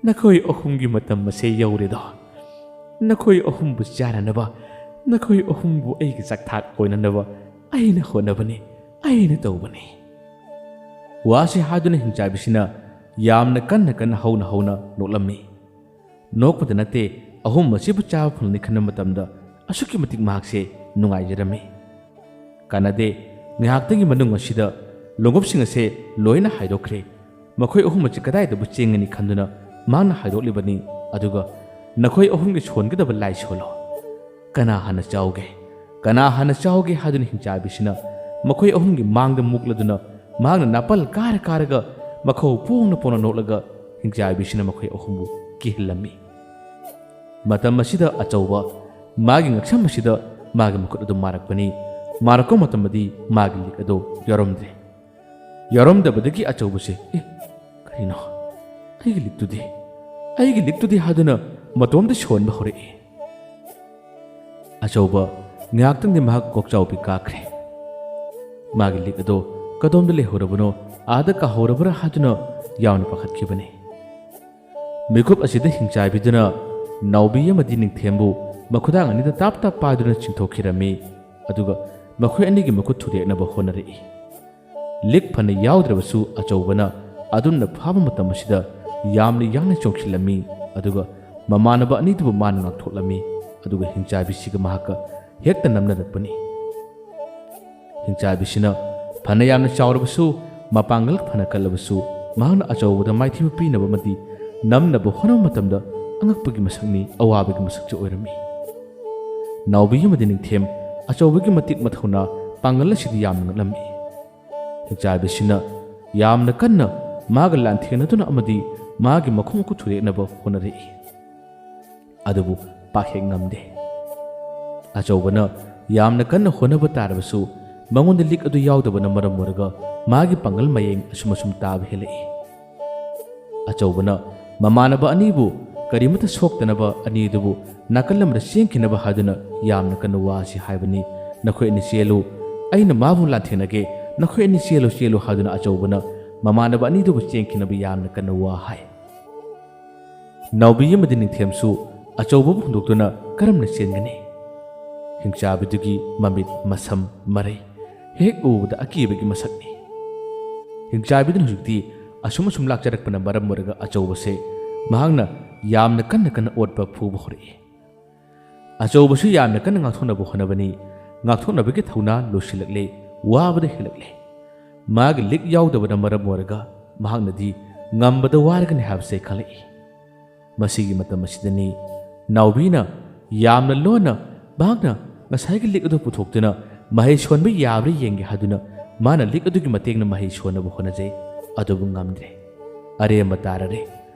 ꯅꯈꯣꯏ ꯑꯍꯨꯝꯒꯤ ꯃꯇꯝ ꯑꯁꯦ ꯌꯧꯔꯦꯗꯣ꯫ ꯅꯈꯣꯏ ꯑꯍꯨꯝꯕꯨ ꯆꯥꯅꯅꯕ, ꯅꯈꯣꯏ ꯑꯍꯨꯝꯕꯨ ꯑꯩꯒꯤ ꯆꯥꯛꯊꯥꯛ ꯑꯣꯏꯅꯅꯕ ꯑꯩꯅ ꯍꯣꯠꯅꯕꯅꯤ, ꯑꯩꯅ ꯇꯧꯕꯅꯤ"꯫ ꯋꯥꯁꯤ ꯍꯥꯏꯗꯨꯅ ꯍꯤꯡꯆꯥꯕꯤꯁꯤꯅ ꯌꯥꯝꯅ ꯀꯟꯅ ꯀꯟꯅ ꯍꯧꯅ ꯍꯧꯅ ꯅꯣꯛꯂꯝꯃꯤ꯫ ꯅꯣꯛꯄꯗ ꯅꯠꯇꯦ, ꯑꯍꯨꯝ ꯑꯁꯤꯕꯨ ꯆꯥꯕ ꯐꯪꯂꯅꯤ ꯈꯟꯕ ꯃꯇꯝꯗ ꯑꯁꯨꯛꯀꯤ ꯃꯇꯤꯛ ꯃꯍꯥꯛꯁꯦ ꯅꯨꯡꯉꯥꯏꯖꯔꯝꯃꯤ꯫ ꯀꯥꯟꯅꯗꯦ, ꯉꯥꯏꯍꯥꯛꯇꯪꯒꯤ ꯃꯅꯨꯡ ꯑꯁꯤꯗ ꯂꯣꯡꯎꯞꯁꯤꯡ ꯑꯁꯦ ꯂꯣꯏꯅ ꯍꯥꯏꯗꯣꯛꯈ꯭ꯔꯦ꯫ ꯃꯈꯣꯏ ꯑꯍꯨꯝ ꯑꯁꯤ ꯀꯗꯥꯏꯗꯕꯨ ꯆꯦꯟꯒꯅꯤ ꯈꯟꯗꯨꯅ ꯃꯍꯥꯛꯅ ꯍꯥꯏꯗꯣꯛꯂꯤꯕꯅꯤ꯫ ꯑꯗꯨꯒ ꯅꯈꯣꯏ ꯑꯍꯨꯝꯒꯤ ꯁꯣꯟꯒꯗꯕ ꯂꯥꯏ ꯁꯣꯜꯂꯣ꯫ ꯀꯅꯥ ꯍꯥꯟꯅ ꯆꯥꯎꯒꯦ? ꯀꯅꯥ ꯍꯥꯟꯅ ꯆꯥꯎꯒꯦ ꯍꯥꯏꯗꯨꯅ ꯍꯤꯡꯆꯥꯕꯤꯁꯤꯅ ꯃꯈꯣꯏ ꯑꯍꯨꯝꯒꯤ ꯃꯥꯡꯗ ꯃꯨꯛꯂꯗꯨꯅ ꯃꯍꯥꯛꯅ ꯅꯥꯄꯜ ꯀꯥꯔ ꯀꯥꯔꯒ ꯃꯈꯧ ꯄꯣꯡꯅ ꯄꯣꯡꯅ ꯅꯣꯛꯂꯒ ꯍꯤꯡꯆꯥꯕꯤꯁꯤꯅ ꯃꯈꯣꯏ ꯑꯍꯨꯝꯕꯨ ꯀꯤꯍꯜꯂꯝꯃꯤ꯫ ꯃꯇꯝ ꯑꯁꯤꯗ ꯑꯆꯧꯕ ꯃꯥꯒꯤ ꯉꯛꯁꯝ ꯑꯁꯤꯗ ꯃꯥꯒꯤ ꯃꯈꯨꯠ ꯑꯗꯨ ꯃꯥꯔꯛꯄꯅꯤ꯫ ꯃꯥꯔꯛꯄ ꯃꯇꯝꯗꯗꯤ ꯃꯥꯒꯤ ꯂꯤꯛ ꯑꯗꯨ ꯌꯥꯎꯔꯝꯗ꯭ꯔꯦ꯫ ꯌꯥꯎꯔꯝꯗꯕꯗꯒꯤ ꯑꯆꯧꯕꯁꯦ, "ꯑꯦ, "ꯀꯩꯅꯣ, ꯑꯩꯒꯤ ꯂꯤꯛꯇꯨꯗꯤ, ꯑꯩꯒꯤ ꯂꯤꯛꯇꯨꯗꯤ?" ꯍꯥꯏꯗꯨꯅ ꯃꯇꯣꯝꯇ ꯁꯣꯟꯕ ꯍꯧꯔꯛꯏ꯫ ꯑꯆꯧꯕ ꯉꯥꯏꯍꯥꯛꯇꯪꯗꯤ ꯃꯍꯥꯛ ꯀꯣꯛꯆꯥꯎꯕꯤ ꯀꯥꯈ꯭ꯔꯦ꯫ ꯃꯥꯒꯤ ꯂꯤꯛ ꯑꯗꯣ ꯀꯗꯣꯝꯗ ꯂꯩꯍꯧꯔꯕꯅꯣ, ꯑꯥꯗ ꯀꯥꯍꯧꯔꯕ꯭ꯔꯥ ꯍꯥꯏꯗꯨꯅ ꯌꯥꯝꯅ ꯄꯥꯈꯠꯈꯤꯕꯅꯤ꯫ ꯃꯤꯀꯨꯞ ꯑꯁꯤꯗ ꯍꯤꯡꯆꯥꯏꯕꯤꯗꯨꯅ ꯅꯥꯎꯕꯤ ꯑꯃꯗꯤ ꯅꯤꯡꯊꯦꯝꯕꯨ ꯃꯈꯨꯗꯥꯡ ꯑꯅꯤꯗ ꯇꯥꯞ ꯇꯥꯞ ꯄꯥꯏꯗꯨꯅ ꯆꯤꯡꯊꯣꯛꯈꯤꯔꯝꯃꯤ꯫ ꯑꯗꯨꯒ ꯃꯈꯣꯏ ꯑꯅꯤꯒꯤ ꯃꯈꯨꯠ ꯊꯨꯗꯦꯛꯅꯕ ꯍꯣꯠꯅꯔꯛꯏ꯫ ꯂꯤꯛ ꯐꯅ ꯌꯥꯎꯗ꯭ꯔꯕꯁꯨ ꯑꯆꯧꯕꯅ ꯑꯗꯨꯝꯅ ꯐꯥꯕ ꯃꯇꯝ ꯑꯁꯤꯗ ꯌꯥꯝꯅ ꯌꯥꯡꯅ ꯆꯣꯡꯁꯤꯜꯂꯝꯃꯤ꯫ ꯑꯗꯨꯒ ꯃꯃꯥꯟꯅꯕ ꯑꯅꯤꯗꯨꯕꯨ ꯃꯥꯅ ꯉꯥꯛꯊꯣꯛꯂꯝꯃꯤ꯫ ꯑꯗꯨꯒ ꯍꯤꯡꯆꯥꯏꯕꯤꯁꯤꯒ ꯃꯍꯥꯛꯀ ꯍꯦꯛꯇ ꯅꯝꯅꯔꯛꯄꯅꯤ꯫ ꯍꯤꯡꯆꯥꯏꯕꯤꯁꯤꯅ ꯐꯅ ꯌꯥꯝꯅ ꯆꯥꯎꯔꯕꯁꯨ, ꯃꯄꯥꯡꯒꯜ ꯐꯅ ꯀꯜꯂꯕꯁꯨ, ꯃꯍꯥꯛꯅ ꯑꯆꯧꯕꯗ ꯃꯥꯏꯊꯤꯕ ꯄꯤꯅꯕ ꯑꯃꯗꯤ ꯅꯝꯅꯕ ꯍꯣꯠꯅꯕ ꯃꯇꯝꯗ ꯑꯉꯛꯄꯒꯤ ꯃꯁꯛꯅꯤ, ꯑꯋꯥꯕꯒꯤ ꯃꯁꯛꯁꯨ ꯑꯣꯏꯔꯝꯃꯤ꯫ ꯅꯥꯎꯕꯤ ꯑꯃꯗꯤ ꯅꯤꯡꯊꯦꯝ ꯑꯆꯧꯕꯒꯤ ꯃꯇꯤꯛ ꯃꯊꯧꯅꯥ, ꯄꯥꯡꯒꯜ ꯑꯁꯤꯗꯤ ꯌꯥꯝꯅ ꯉꯛꯂꯝꯃꯤ꯫ ꯍꯤꯡꯆꯥꯏꯕꯤꯁꯤꯅ ꯌꯥꯝꯅ ꯀꯟꯅ ꯃꯥꯒ ꯂꯥꯟꯊꯦꯡꯅꯗꯨꯅ ꯑꯃꯗꯤ ꯃꯥꯒꯤ ꯃꯈꯣꯡ ꯃꯈꯨꯠ ꯊꯨꯗꯦꯛꯅꯕ ꯍꯣꯠꯅꯔꯛꯏ꯫ ꯑꯗꯨꯕꯨ ꯄꯥꯛ ꯍꯦꯛ ꯉꯝꯗꯦ꯫ ꯑꯆꯧꯕꯅ ꯌꯥꯝꯅ ꯀꯟꯅ ꯍꯣꯠꯅꯕ ꯇꯥꯔꯕꯁꯨ, ꯃꯉꯣꯟꯗ ꯂꯤꯛ ꯑꯗꯨ ꯌꯥꯎꯗꯕꯅ ꯃꯔꯝ ꯑꯣꯏꯔꯒ ꯃꯥꯒꯤ ꯄꯥꯡꯒꯜ ꯃꯌꯦꯡ ꯑꯁꯨꯝ ꯑꯁꯨꯝ ꯇꯥꯕ ꯍꯦꯜꯂꯛꯏ꯫ ꯑꯆꯧꯕꯅ ꯃꯃꯥꯟꯅꯕ ꯑꯅꯤꯕꯨ ꯀꯔꯤꯃꯠꯇ ꯁꯣꯛꯇꯅꯕ ꯑꯅꯤ ꯑꯗꯨꯕꯨ ꯅꯥꯀꯜ ꯑꯃꯗ ꯆꯦꯟꯈꯤꯅꯕ ꯍꯥꯏꯗꯨꯅ ꯌꯥꯝꯅ ꯀꯟꯅ ꯋꯥꯁꯤ ꯍꯥꯏꯕꯅꯤ꯫ "ꯅꯈꯣꯏ ꯑꯅꯤ ꯆꯦꯜꯂꯨ, ꯑꯩꯅ ꯃꯥꯕꯨ ꯂꯥꯟꯊꯦꯡꯅꯒꯦ, ꯅꯈꯣꯏ ꯑꯅꯤ ꯆꯦꯜꯂꯨ, ꯆꯦꯜꯂꯨ" ꯍꯥꯏꯗꯨꯅ ꯑꯆꯧꯕꯅ ꯃꯃꯥꯟꯅꯕ ꯑꯅꯤꯗꯨꯕꯨ ꯆꯦꯟꯈꯤꯅꯕ ꯌꯥꯝꯅ ꯀꯟꯅ ꯋꯥ ꯍꯥꯏ꯫ ꯅꯥꯎꯕꯤ ꯑꯃꯗꯤ ꯅꯤꯡꯊꯦꯝꯁꯨ ꯑꯆꯧꯕꯕꯨ ꯍꯨꯟꯗꯣꯛꯇꯨꯅ ꯀꯔꯝꯅ ꯆꯦꯟꯒꯅꯤ? ꯍꯤꯡꯆꯥꯕꯤꯗꯨꯒꯤ ꯃꯃꯤꯠ, ꯃꯁꯝ, ꯃꯔꯩ ꯍꯦꯛ ꯎꯕꯗ ꯑꯀꯤꯕꯒꯤ ꯃꯁꯛꯅꯤ꯫ ꯍꯤꯡꯆꯥꯕꯤꯗꯨꯅ ꯍꯧꯖꯤꯛꯇꯤ ꯑꯁꯨꯝ ꯑꯁꯨꯝ ꯂꯥꯛꯆꯔꯛꯄꯅ ꯃꯔꯝ ꯑꯣꯏꯔꯒ ꯑꯆꯧꯕꯁꯦ ꯃꯍꯥꯛꯅ ꯌꯥꯝꯅ ꯀꯟꯅ ꯀꯟꯅ ꯑꯣꯠꯄ ꯐꯨꯕ ꯍꯧꯔꯛꯏ꯫ ꯑꯆꯧꯕꯁꯨ ꯌꯥꯝꯅ ꯀꯟꯅ ꯉꯥꯛꯊꯣꯛꯅꯕ ꯍꯣꯠꯅꯕꯅꯤ꯫ ꯉꯥꯛꯊꯣꯛꯅꯕꯒꯤ ꯊꯧꯅꯥ ꯂꯣꯏꯁꯤꯜꯂꯛꯂꯦ, ꯋꯥꯕꯗ ꯍꯦꯜꯂꯛꯂꯦ꯫ ꯃꯥꯒꯤ ꯂꯤꯛ ꯌꯥꯎꯗꯕꯅ ꯃꯔꯝ ꯑꯣꯏꯔꯒ ꯃꯍꯥꯛꯅꯗꯤ ꯉꯝꯕꯗ ꯋꯥꯔꯒꯅꯤ ꯍꯥꯏꯕꯁꯦ ꯈꯪꯂꯛꯏ꯫ ꯃꯁꯤꯒꯤ ꯃꯇꯝ ꯑꯁꯤꯗꯅꯤ ꯅꯥꯎꯕꯤꯅ ꯌꯥꯝꯅ ꯂꯣꯟꯅ ꯃꯍꯥꯛꯅ ꯉꯁꯥꯏꯒꯤ ꯂꯤꯛ ꯑꯗꯨ ꯄꯨꯊꯣꯛꯇꯨꯅ ꯃꯍꯩ ꯁꯣꯟꯕ ꯌꯥꯕ꯭ꯔꯥ ꯌꯦꯡꯒꯦ ꯍꯥꯏꯗꯨꯅ ꯃꯥꯅ ꯂꯤꯛ ꯑꯗꯨꯒꯤ ꯃꯇꯦꯡꯅ ꯃꯍꯩ ꯁꯣꯟꯅꯕ ꯍꯣꯠꯅꯖꯩ꯫ ꯑꯗꯨꯕꯨ ꯉꯝꯗ꯭ꯔꯦ꯫ ꯑꯔꯦꯝꯕ ꯇꯥꯔꯔꯦ꯫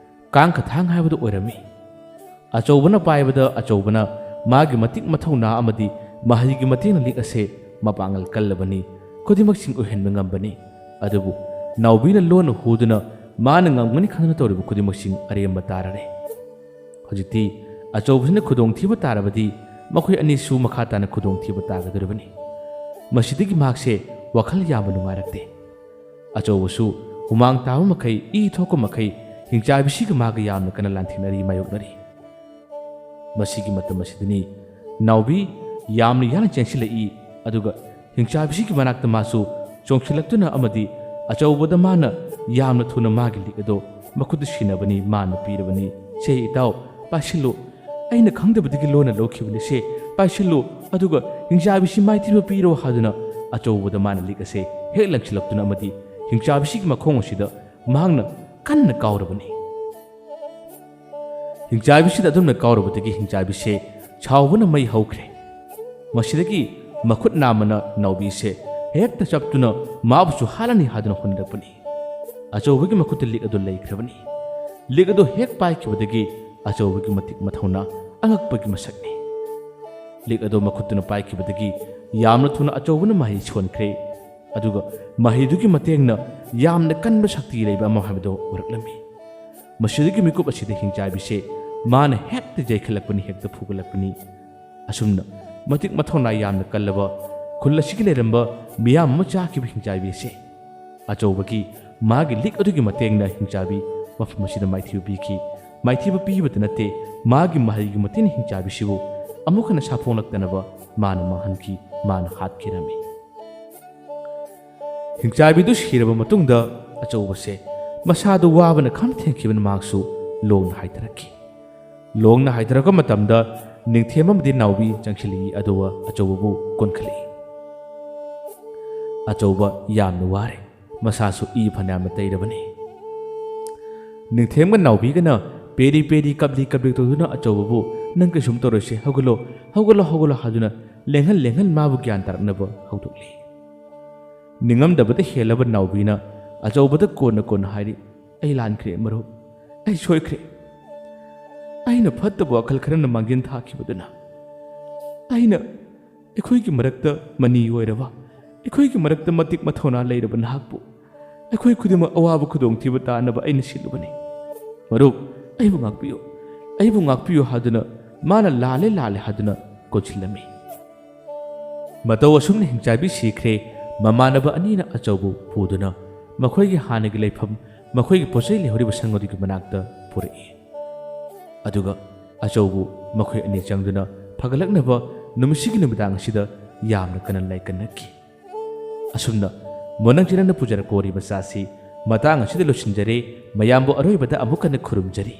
ꯀꯥꯡ ꯈꯊꯥꯡ ꯍꯥꯏꯕꯗꯨ ꯑꯣꯏꯔꯝꯃꯤ꯫ ꯑꯆꯧꯕꯅ ꯄꯥꯏꯕꯗ ꯑꯆꯧꯕꯅ ꯃꯥꯒꯤ ꯃꯇꯤꯛ ꯃꯊꯧꯅꯥ ꯑꯃꯗꯤ ꯃꯍꯩꯒꯤ ꯃꯇꯦꯡꯅ ꯂꯤꯛ ꯑꯁꯦ ꯃꯄꯥꯡꯒꯜ ꯀꯜꯂꯕꯅꯤ, ꯈꯨꯗꯤꯡꯃꯛꯁꯤꯡ ꯑꯣꯏꯍꯟꯕ ꯉꯝꯕꯅꯤ꯫ ꯑꯗꯨꯕꯨ ꯅꯥꯎꯕꯤꯅ ꯂꯣꯟꯅ ꯍꯨꯗꯨꯅ ꯃꯥꯅ ꯉꯝꯒꯅꯤ ꯈꯟꯗꯨꯅ ꯇꯧꯔꯤꯕ ꯈꯨꯗꯤꯡꯃꯛꯁꯤꯡ ꯑꯔꯦꯝꯕ ꯇꯥꯔꯔꯦ꯫ ꯍꯧꯖꯤꯛꯇꯤ ꯑꯆꯧꯕꯁꯤꯅ ꯈꯨꯗꯣꯡꯊꯤꯕ ꯇꯥꯔꯕꯗꯤ ꯃꯈꯣꯏ ꯑꯅꯤꯁꯨ ꯃꯈꯥ ꯇꯥꯅ ꯈꯨꯗꯣꯡꯊꯤꯕ ꯇꯥꯒꯗꯧꯔꯤꯕꯅꯤ꯫ ꯃꯁꯤꯗꯒꯤ ꯃꯍꯥꯛꯁꯦ ꯋꯥꯈꯜ ꯌꯥꯝꯅ ꯅꯨꯡꯉꯥꯏꯔꯛꯇꯦ꯫ ꯑꯆꯧꯕꯁꯨ ꯍꯨꯃꯥꯡ ꯇꯥꯕ ꯃꯈꯩ, ꯏ ꯊꯣꯛꯄ ꯃꯈꯩ ꯍꯤꯡꯆꯥꯏꯕꯤꯁꯤꯒ ꯃꯥꯒ ꯌꯥꯝꯅ ꯀꯟꯅ ꯂꯥꯟꯊꯦꯡꯅꯔꯤ, ꯃꯥꯌꯣꯛꯅꯔꯤ꯫ ꯃꯁꯤꯒꯤ ꯃꯇꯝ ꯑꯁꯤꯗꯅꯤ ꯅꯥꯎꯕꯤ ꯌꯥꯝꯅ ꯌꯥꯡꯅ ꯆꯦꯟꯁꯤꯜꯂꯛꯏ, ꯑꯗꯨꯒ ꯍꯤꯡꯆꯥꯏꯕꯤꯁꯤꯒꯤ ꯃꯅꯥꯛꯇ ꯃꯥꯁꯨ ꯆꯣꯡꯁꯤꯜꯂꯛꯇꯨꯅ ꯑꯃꯗꯤ ꯑꯆꯧꯕꯗ ꯃꯥꯅ ꯌꯥꯝꯅ ꯊꯨꯅ ꯃꯥꯒꯤ ꯂꯤꯛ ꯑꯗꯣ ꯃꯈꯨꯠꯇ ꯁꯤꯟꯅꯕꯅꯤ꯫ ꯃꯥꯅ ꯄꯤꯔꯕꯅꯤ꯫ "ꯁꯦ ꯏꯇꯥꯎ, ꯄꯥꯏꯁꯤꯜꯂꯨ, ꯑꯩꯅ ꯈꯪꯗꯕꯗꯒꯤ ꯂꯣꯟꯅ ꯂꯧꯈꯤꯕꯅꯤ꯫ ꯁꯦ ꯄꯥꯏꯁꯤꯜꯂꯨ, ꯑꯗꯨꯒ ꯍꯤꯡꯆꯥꯏꯕꯤꯁꯤ ꯃꯥꯏꯊꯤꯕ ꯄꯤꯔꯣ" ꯍꯥꯏꯗꯨꯅ ꯑꯆꯧꯕꯗ ꯃꯥꯅ ꯂꯤꯛ ꯑꯁꯦ ꯍꯦꯛ ꯂꯪꯁꯤꯜꯂꯛꯇꯨꯅ ꯑꯃꯗꯤ ꯍꯤꯡꯆꯥꯏꯕꯤꯁꯤꯒꯤ ꯃꯈꯣꯡ ꯑꯁꯤꯗ ꯃꯍꯥꯛꯅ ꯀꯟꯅ ꯀꯥꯎꯔꯕꯅꯤ꯫ ꯍꯤꯡꯆꯥꯏꯕꯤꯁꯤꯗ ꯑꯗꯨꯝꯅ ꯀꯥꯎꯔꯨꯕꯗꯒꯤ ꯍꯤꯡꯆꯥꯏꯕꯤꯁꯦ ꯁꯥꯎꯕꯅ ꯃꯩ ꯍꯧꯈ꯭ꯔꯦ꯫ ꯃꯁꯤꯗꯒꯤ ꯃꯈꯨꯠ ꯅꯥꯝꯃꯅ ꯅꯥꯎꯕꯤꯁꯦ ꯍꯦꯛꯇ ꯆꯞꯇꯨꯅ ꯃꯥꯕꯨꯁꯨ ꯍꯥꯠꯂꯅꯤ ꯍꯥꯏꯗꯨꯅ ꯍꯣꯠꯅꯔꯛꯄꯅꯤ꯫ ꯑꯆꯧꯕꯒꯤ ꯃꯈꯨꯠꯇ ꯂꯤꯛ ꯑꯗꯨ ꯂꯩꯈ꯭ꯔꯕꯅꯤ꯫ ꯂꯤꯛ ꯑꯗꯨ ꯍꯦꯛ ꯄꯥꯏꯈꯤꯕꯗꯒꯤ ꯑꯆꯧꯕꯒꯤ ꯃꯇꯤꯛ ꯃꯊꯧꯅꯥ ꯑꯉꯛꯄꯒꯤ ꯃꯁꯛꯅꯤ꯫ ꯂꯤꯛ ꯑꯗꯨ ꯃꯈꯨꯠꯇꯨꯅ ꯄꯥꯏꯈꯤꯕꯗꯒꯤ ꯌꯥꯝꯅ ꯊꯨꯅ ꯑꯆꯧꯕꯅ ꯃꯍꯩ ꯁꯣꯟꯈ꯭ꯔꯦ꯫ ꯑꯗꯨꯒ ꯃꯍꯩꯗꯨꯒꯤ ꯃꯇꯦꯡꯅ ꯌꯥꯝꯅ ꯀꯟꯕ ꯁꯛꯇꯤ ꯂꯩꯕ ꯑꯃ ꯍꯥꯏꯕꯗꯨ ꯎꯔꯛꯂꯝꯃꯤ꯫ ꯃꯁꯤꯗꯒꯤ ꯃꯤꯀꯨꯞ ꯑꯁꯤꯗ ꯍꯤꯡꯆꯥꯏꯕꯤꯁꯦ ꯃꯥꯅ ꯍꯦꯛꯇ ꯌꯩꯈꯠꯂꯛꯄꯅꯤ, ꯍꯦꯛꯇ ꯐꯨꯒꯠꯂꯛꯄꯅꯤ꯫ ꯑꯁꯨꯝꯅ ꯃꯇꯤꯛ ꯃꯊꯧꯅꯥ ꯌꯥꯝꯅ ꯀꯜꯂꯕ ꯈꯨꯜ ꯑꯁꯤꯒꯤ ꯂꯩꯔꯝꯕ ꯃꯤꯌꯥꯝ ꯑꯃ ꯆꯥꯈꯤꯕ ꯍꯤꯡꯆꯥꯏꯕꯤ ꯑꯁꯦ ꯑꯆꯧꯕꯒꯤ ꯃꯥꯒꯤ ꯂꯤꯛ ꯑꯗꯨꯒꯤ ꯃꯇꯦꯡꯅ ꯍꯤꯡꯆꯥꯏꯕꯤ ꯃꯐꯝ ꯑꯁꯤꯗ ꯃꯥꯏꯊꯤꯕ ꯄꯤꯈꯤ꯫ ꯃꯥꯏꯊꯤꯕ ꯄꯤꯕꯇ ꯅꯠꯇꯦ, ꯃꯥꯒꯤ ꯃꯍꯩꯒꯤ ꯃꯇꯤꯟ ꯍꯤꯡꯆꯥꯏꯕꯤꯁꯤꯕꯨ ꯑꯃꯨꯛ ꯍꯟꯅ ꯁꯥꯐꯣꯡꯂꯛꯇꯅꯕ ꯃꯥꯅ ꯃꯥꯡꯍꯟꯈꯤ, ꯃꯥꯅ ꯍꯥꯠꯈꯤꯔꯝꯃꯤ꯫ ꯍꯤꯡꯆꯥꯏꯕꯤꯗꯨ ꯁꯤꯔꯕ ꯃꯇꯨꯡꯗ ꯑꯆꯧꯕꯁꯦ ꯃꯁꯥꯗꯨ ꯋꯥꯕꯅ ꯈꯝ ꯊꯦꯡꯈꯤꯕꯅ ꯃꯍꯥꯛꯁꯨ ꯂꯣꯡꯅ ꯍꯥꯏꯊꯔꯛꯈꯤ꯫ ꯂꯣꯡꯅ ꯍꯥꯏꯊꯔꯛꯄ ꯃꯇꯝꯗ ꯅꯤꯡꯊꯦꯝ ꯑꯃꯗꯤ ꯅꯥꯎꯕꯤ ꯆꯪꯁꯤꯜꯂꯛꯏ, ꯑꯗꯨꯒ ꯑꯆꯧꯕꯕꯨ ꯀꯣꯟꯈꯠꯂꯛꯏ꯫ ꯑꯆꯧꯕ ꯌꯥꯝꯅ ꯋꯥꯔꯦ, ꯃꯁꯥꯁꯨ ꯏ ꯐꯅꯌꯥꯝꯅ ꯇꯩꯔꯕꯅꯤ꯫ ꯅꯤꯡꯊꯦꯝꯒ ꯅꯥꯎꯕꯤꯒꯅ ꯄꯦꯔꯤ ꯄꯦꯔꯤ ꯀꯞꯂꯤ ꯀꯞꯂꯤ ꯇꯧꯗꯨꯅ ꯑꯆꯧꯕꯕꯨ "ꯅꯪ ꯀꯩꯁꯨꯝ ꯇꯧꯔꯣꯏꯁꯦ, ꯍꯧꯒꯠꯂꯣ, ꯍꯧꯒꯠꯂꯣ, ꯍꯧꯒꯠꯂꯣ" ꯍꯥꯏꯗꯨꯅ ꯂꯦꯡꯍꯟ ꯂꯦꯡꯍꯟ ꯃꯥꯕꯨ ꯒ꯭ꯌꯥꯟ ꯇꯥꯔꯛꯅꯕ ꯍꯧꯗꯣꯛꯂꯤ꯫ ꯅꯤꯡꯉꯝꯗꯕꯗ ꯍꯦꯜꯂꯕ ꯅꯥꯎꯕꯤꯅ ꯑꯆꯧꯕꯗ ꯀꯣꯟꯅ ꯀꯣꯟꯅ ꯍꯥꯏꯔꯤ, "ꯑꯩ ꯂꯥꯟꯈ꯭ꯔꯦ ꯃꯔꯨꯞ, ꯑꯩ ꯁꯣꯏꯈ꯭ꯔꯦ꯫ ꯑꯩꯅ ꯐꯠꯇꯕ ꯋꯥꯈꯜ ꯈꯔꯅ ꯃꯥꯡꯖꯤꯟ ꯊꯥꯈꯤꯕꯗꯨꯅ ꯑꯩꯅ ꯑꯩꯈꯣꯏꯒꯤ ꯃꯔꯛꯇ ꯃꯅꯤ ꯑꯣꯏꯔꯕ, ꯑꯩꯈꯣꯏꯒꯤ ꯃꯔꯛꯇ ꯃꯇꯤꯛ ꯃꯊꯧꯅꯥ ꯂꯩꯔꯕ ꯅꯍꯥꯛꯄꯨ ꯑꯩꯈꯣꯏ ꯈꯨꯗꯤꯡꯃꯛ ꯑꯋꯥꯕ ꯈꯨꯗꯣꯡꯊꯤꯕ ꯇꯥꯅꯕ ꯑꯩꯅ ꯁꯤꯜꯂꯨꯕꯅꯤ꯫ ꯃꯔꯨꯞ, ꯑꯩꯕꯨ ꯉꯥꯛꯄꯤꯌꯨ, ꯑꯩꯕꯨ ꯉꯥꯛꯄꯤꯌꯨ ꯍꯥꯏꯗꯨꯅ ꯃꯥꯅ ꯂꯥꯜꯂꯦ, ꯂꯥꯜꯂꯦ ꯍꯥꯏꯗꯨꯅ ꯀꯣꯟꯁꯤꯜꯂꯝꯃꯤ꯫ ꯃꯇꯧ ꯑꯁꯨꯝꯅ ꯍꯤꯡꯆꯥꯏꯕꯤ ꯁꯤꯈ꯭ꯔꯦ꯫ ꯃꯃꯥꯟꯅꯕ ꯑꯅꯤꯅ ꯑꯆꯧꯕ ꯄꯨꯗꯨꯅ ꯃꯈꯣꯏꯒꯤ ꯍꯥꯟꯅꯒꯤ ꯂꯩꯐꯝ, ꯃꯈꯣꯏꯒꯤ ꯄꯣꯠꯆꯩ ꯂꯩꯍꯧꯔꯤꯕ ꯁꯪ ꯑꯗꯨꯒꯤ ꯃꯅꯥꯛꯇ ꯄꯨꯔꯛꯏ꯫ ꯑꯗꯨꯒ ꯑꯆꯧꯕ ꯃꯈꯣꯏ ꯑꯅꯤ ꯆꯪꯗꯨꯅ ꯐꯒꯠꯂꯛꯅꯕ ꯅꯨꯃꯤꯠꯁꯤꯒꯤ ꯅꯨꯃꯤꯗꯥꯡ ꯑꯁꯤꯗ ꯌꯥꯝꯅ ꯀꯟꯅ ꯂꯥꯏꯀꯠꯅꯈꯤ꯫ ꯑꯁꯨꯝꯅ ꯃꯣꯅꯪ ꯆꯦꯅꯪꯅ ꯄꯨꯖꯔꯛꯄ ꯋꯥꯔꯤ ꯃꯆꯥ ꯑꯁꯤ ꯃꯇꯥꯡ ꯑꯁꯤꯗ ꯂꯣꯏꯁꯤꯟꯖꯔꯦ꯫ ꯃꯌꯥꯝꯕꯨ ꯑꯔꯣꯏꯕꯗ ꯑꯃꯨꯛ ꯍꯟꯅ ꯈꯨꯔꯨꯝꯖꯔꯤ꯫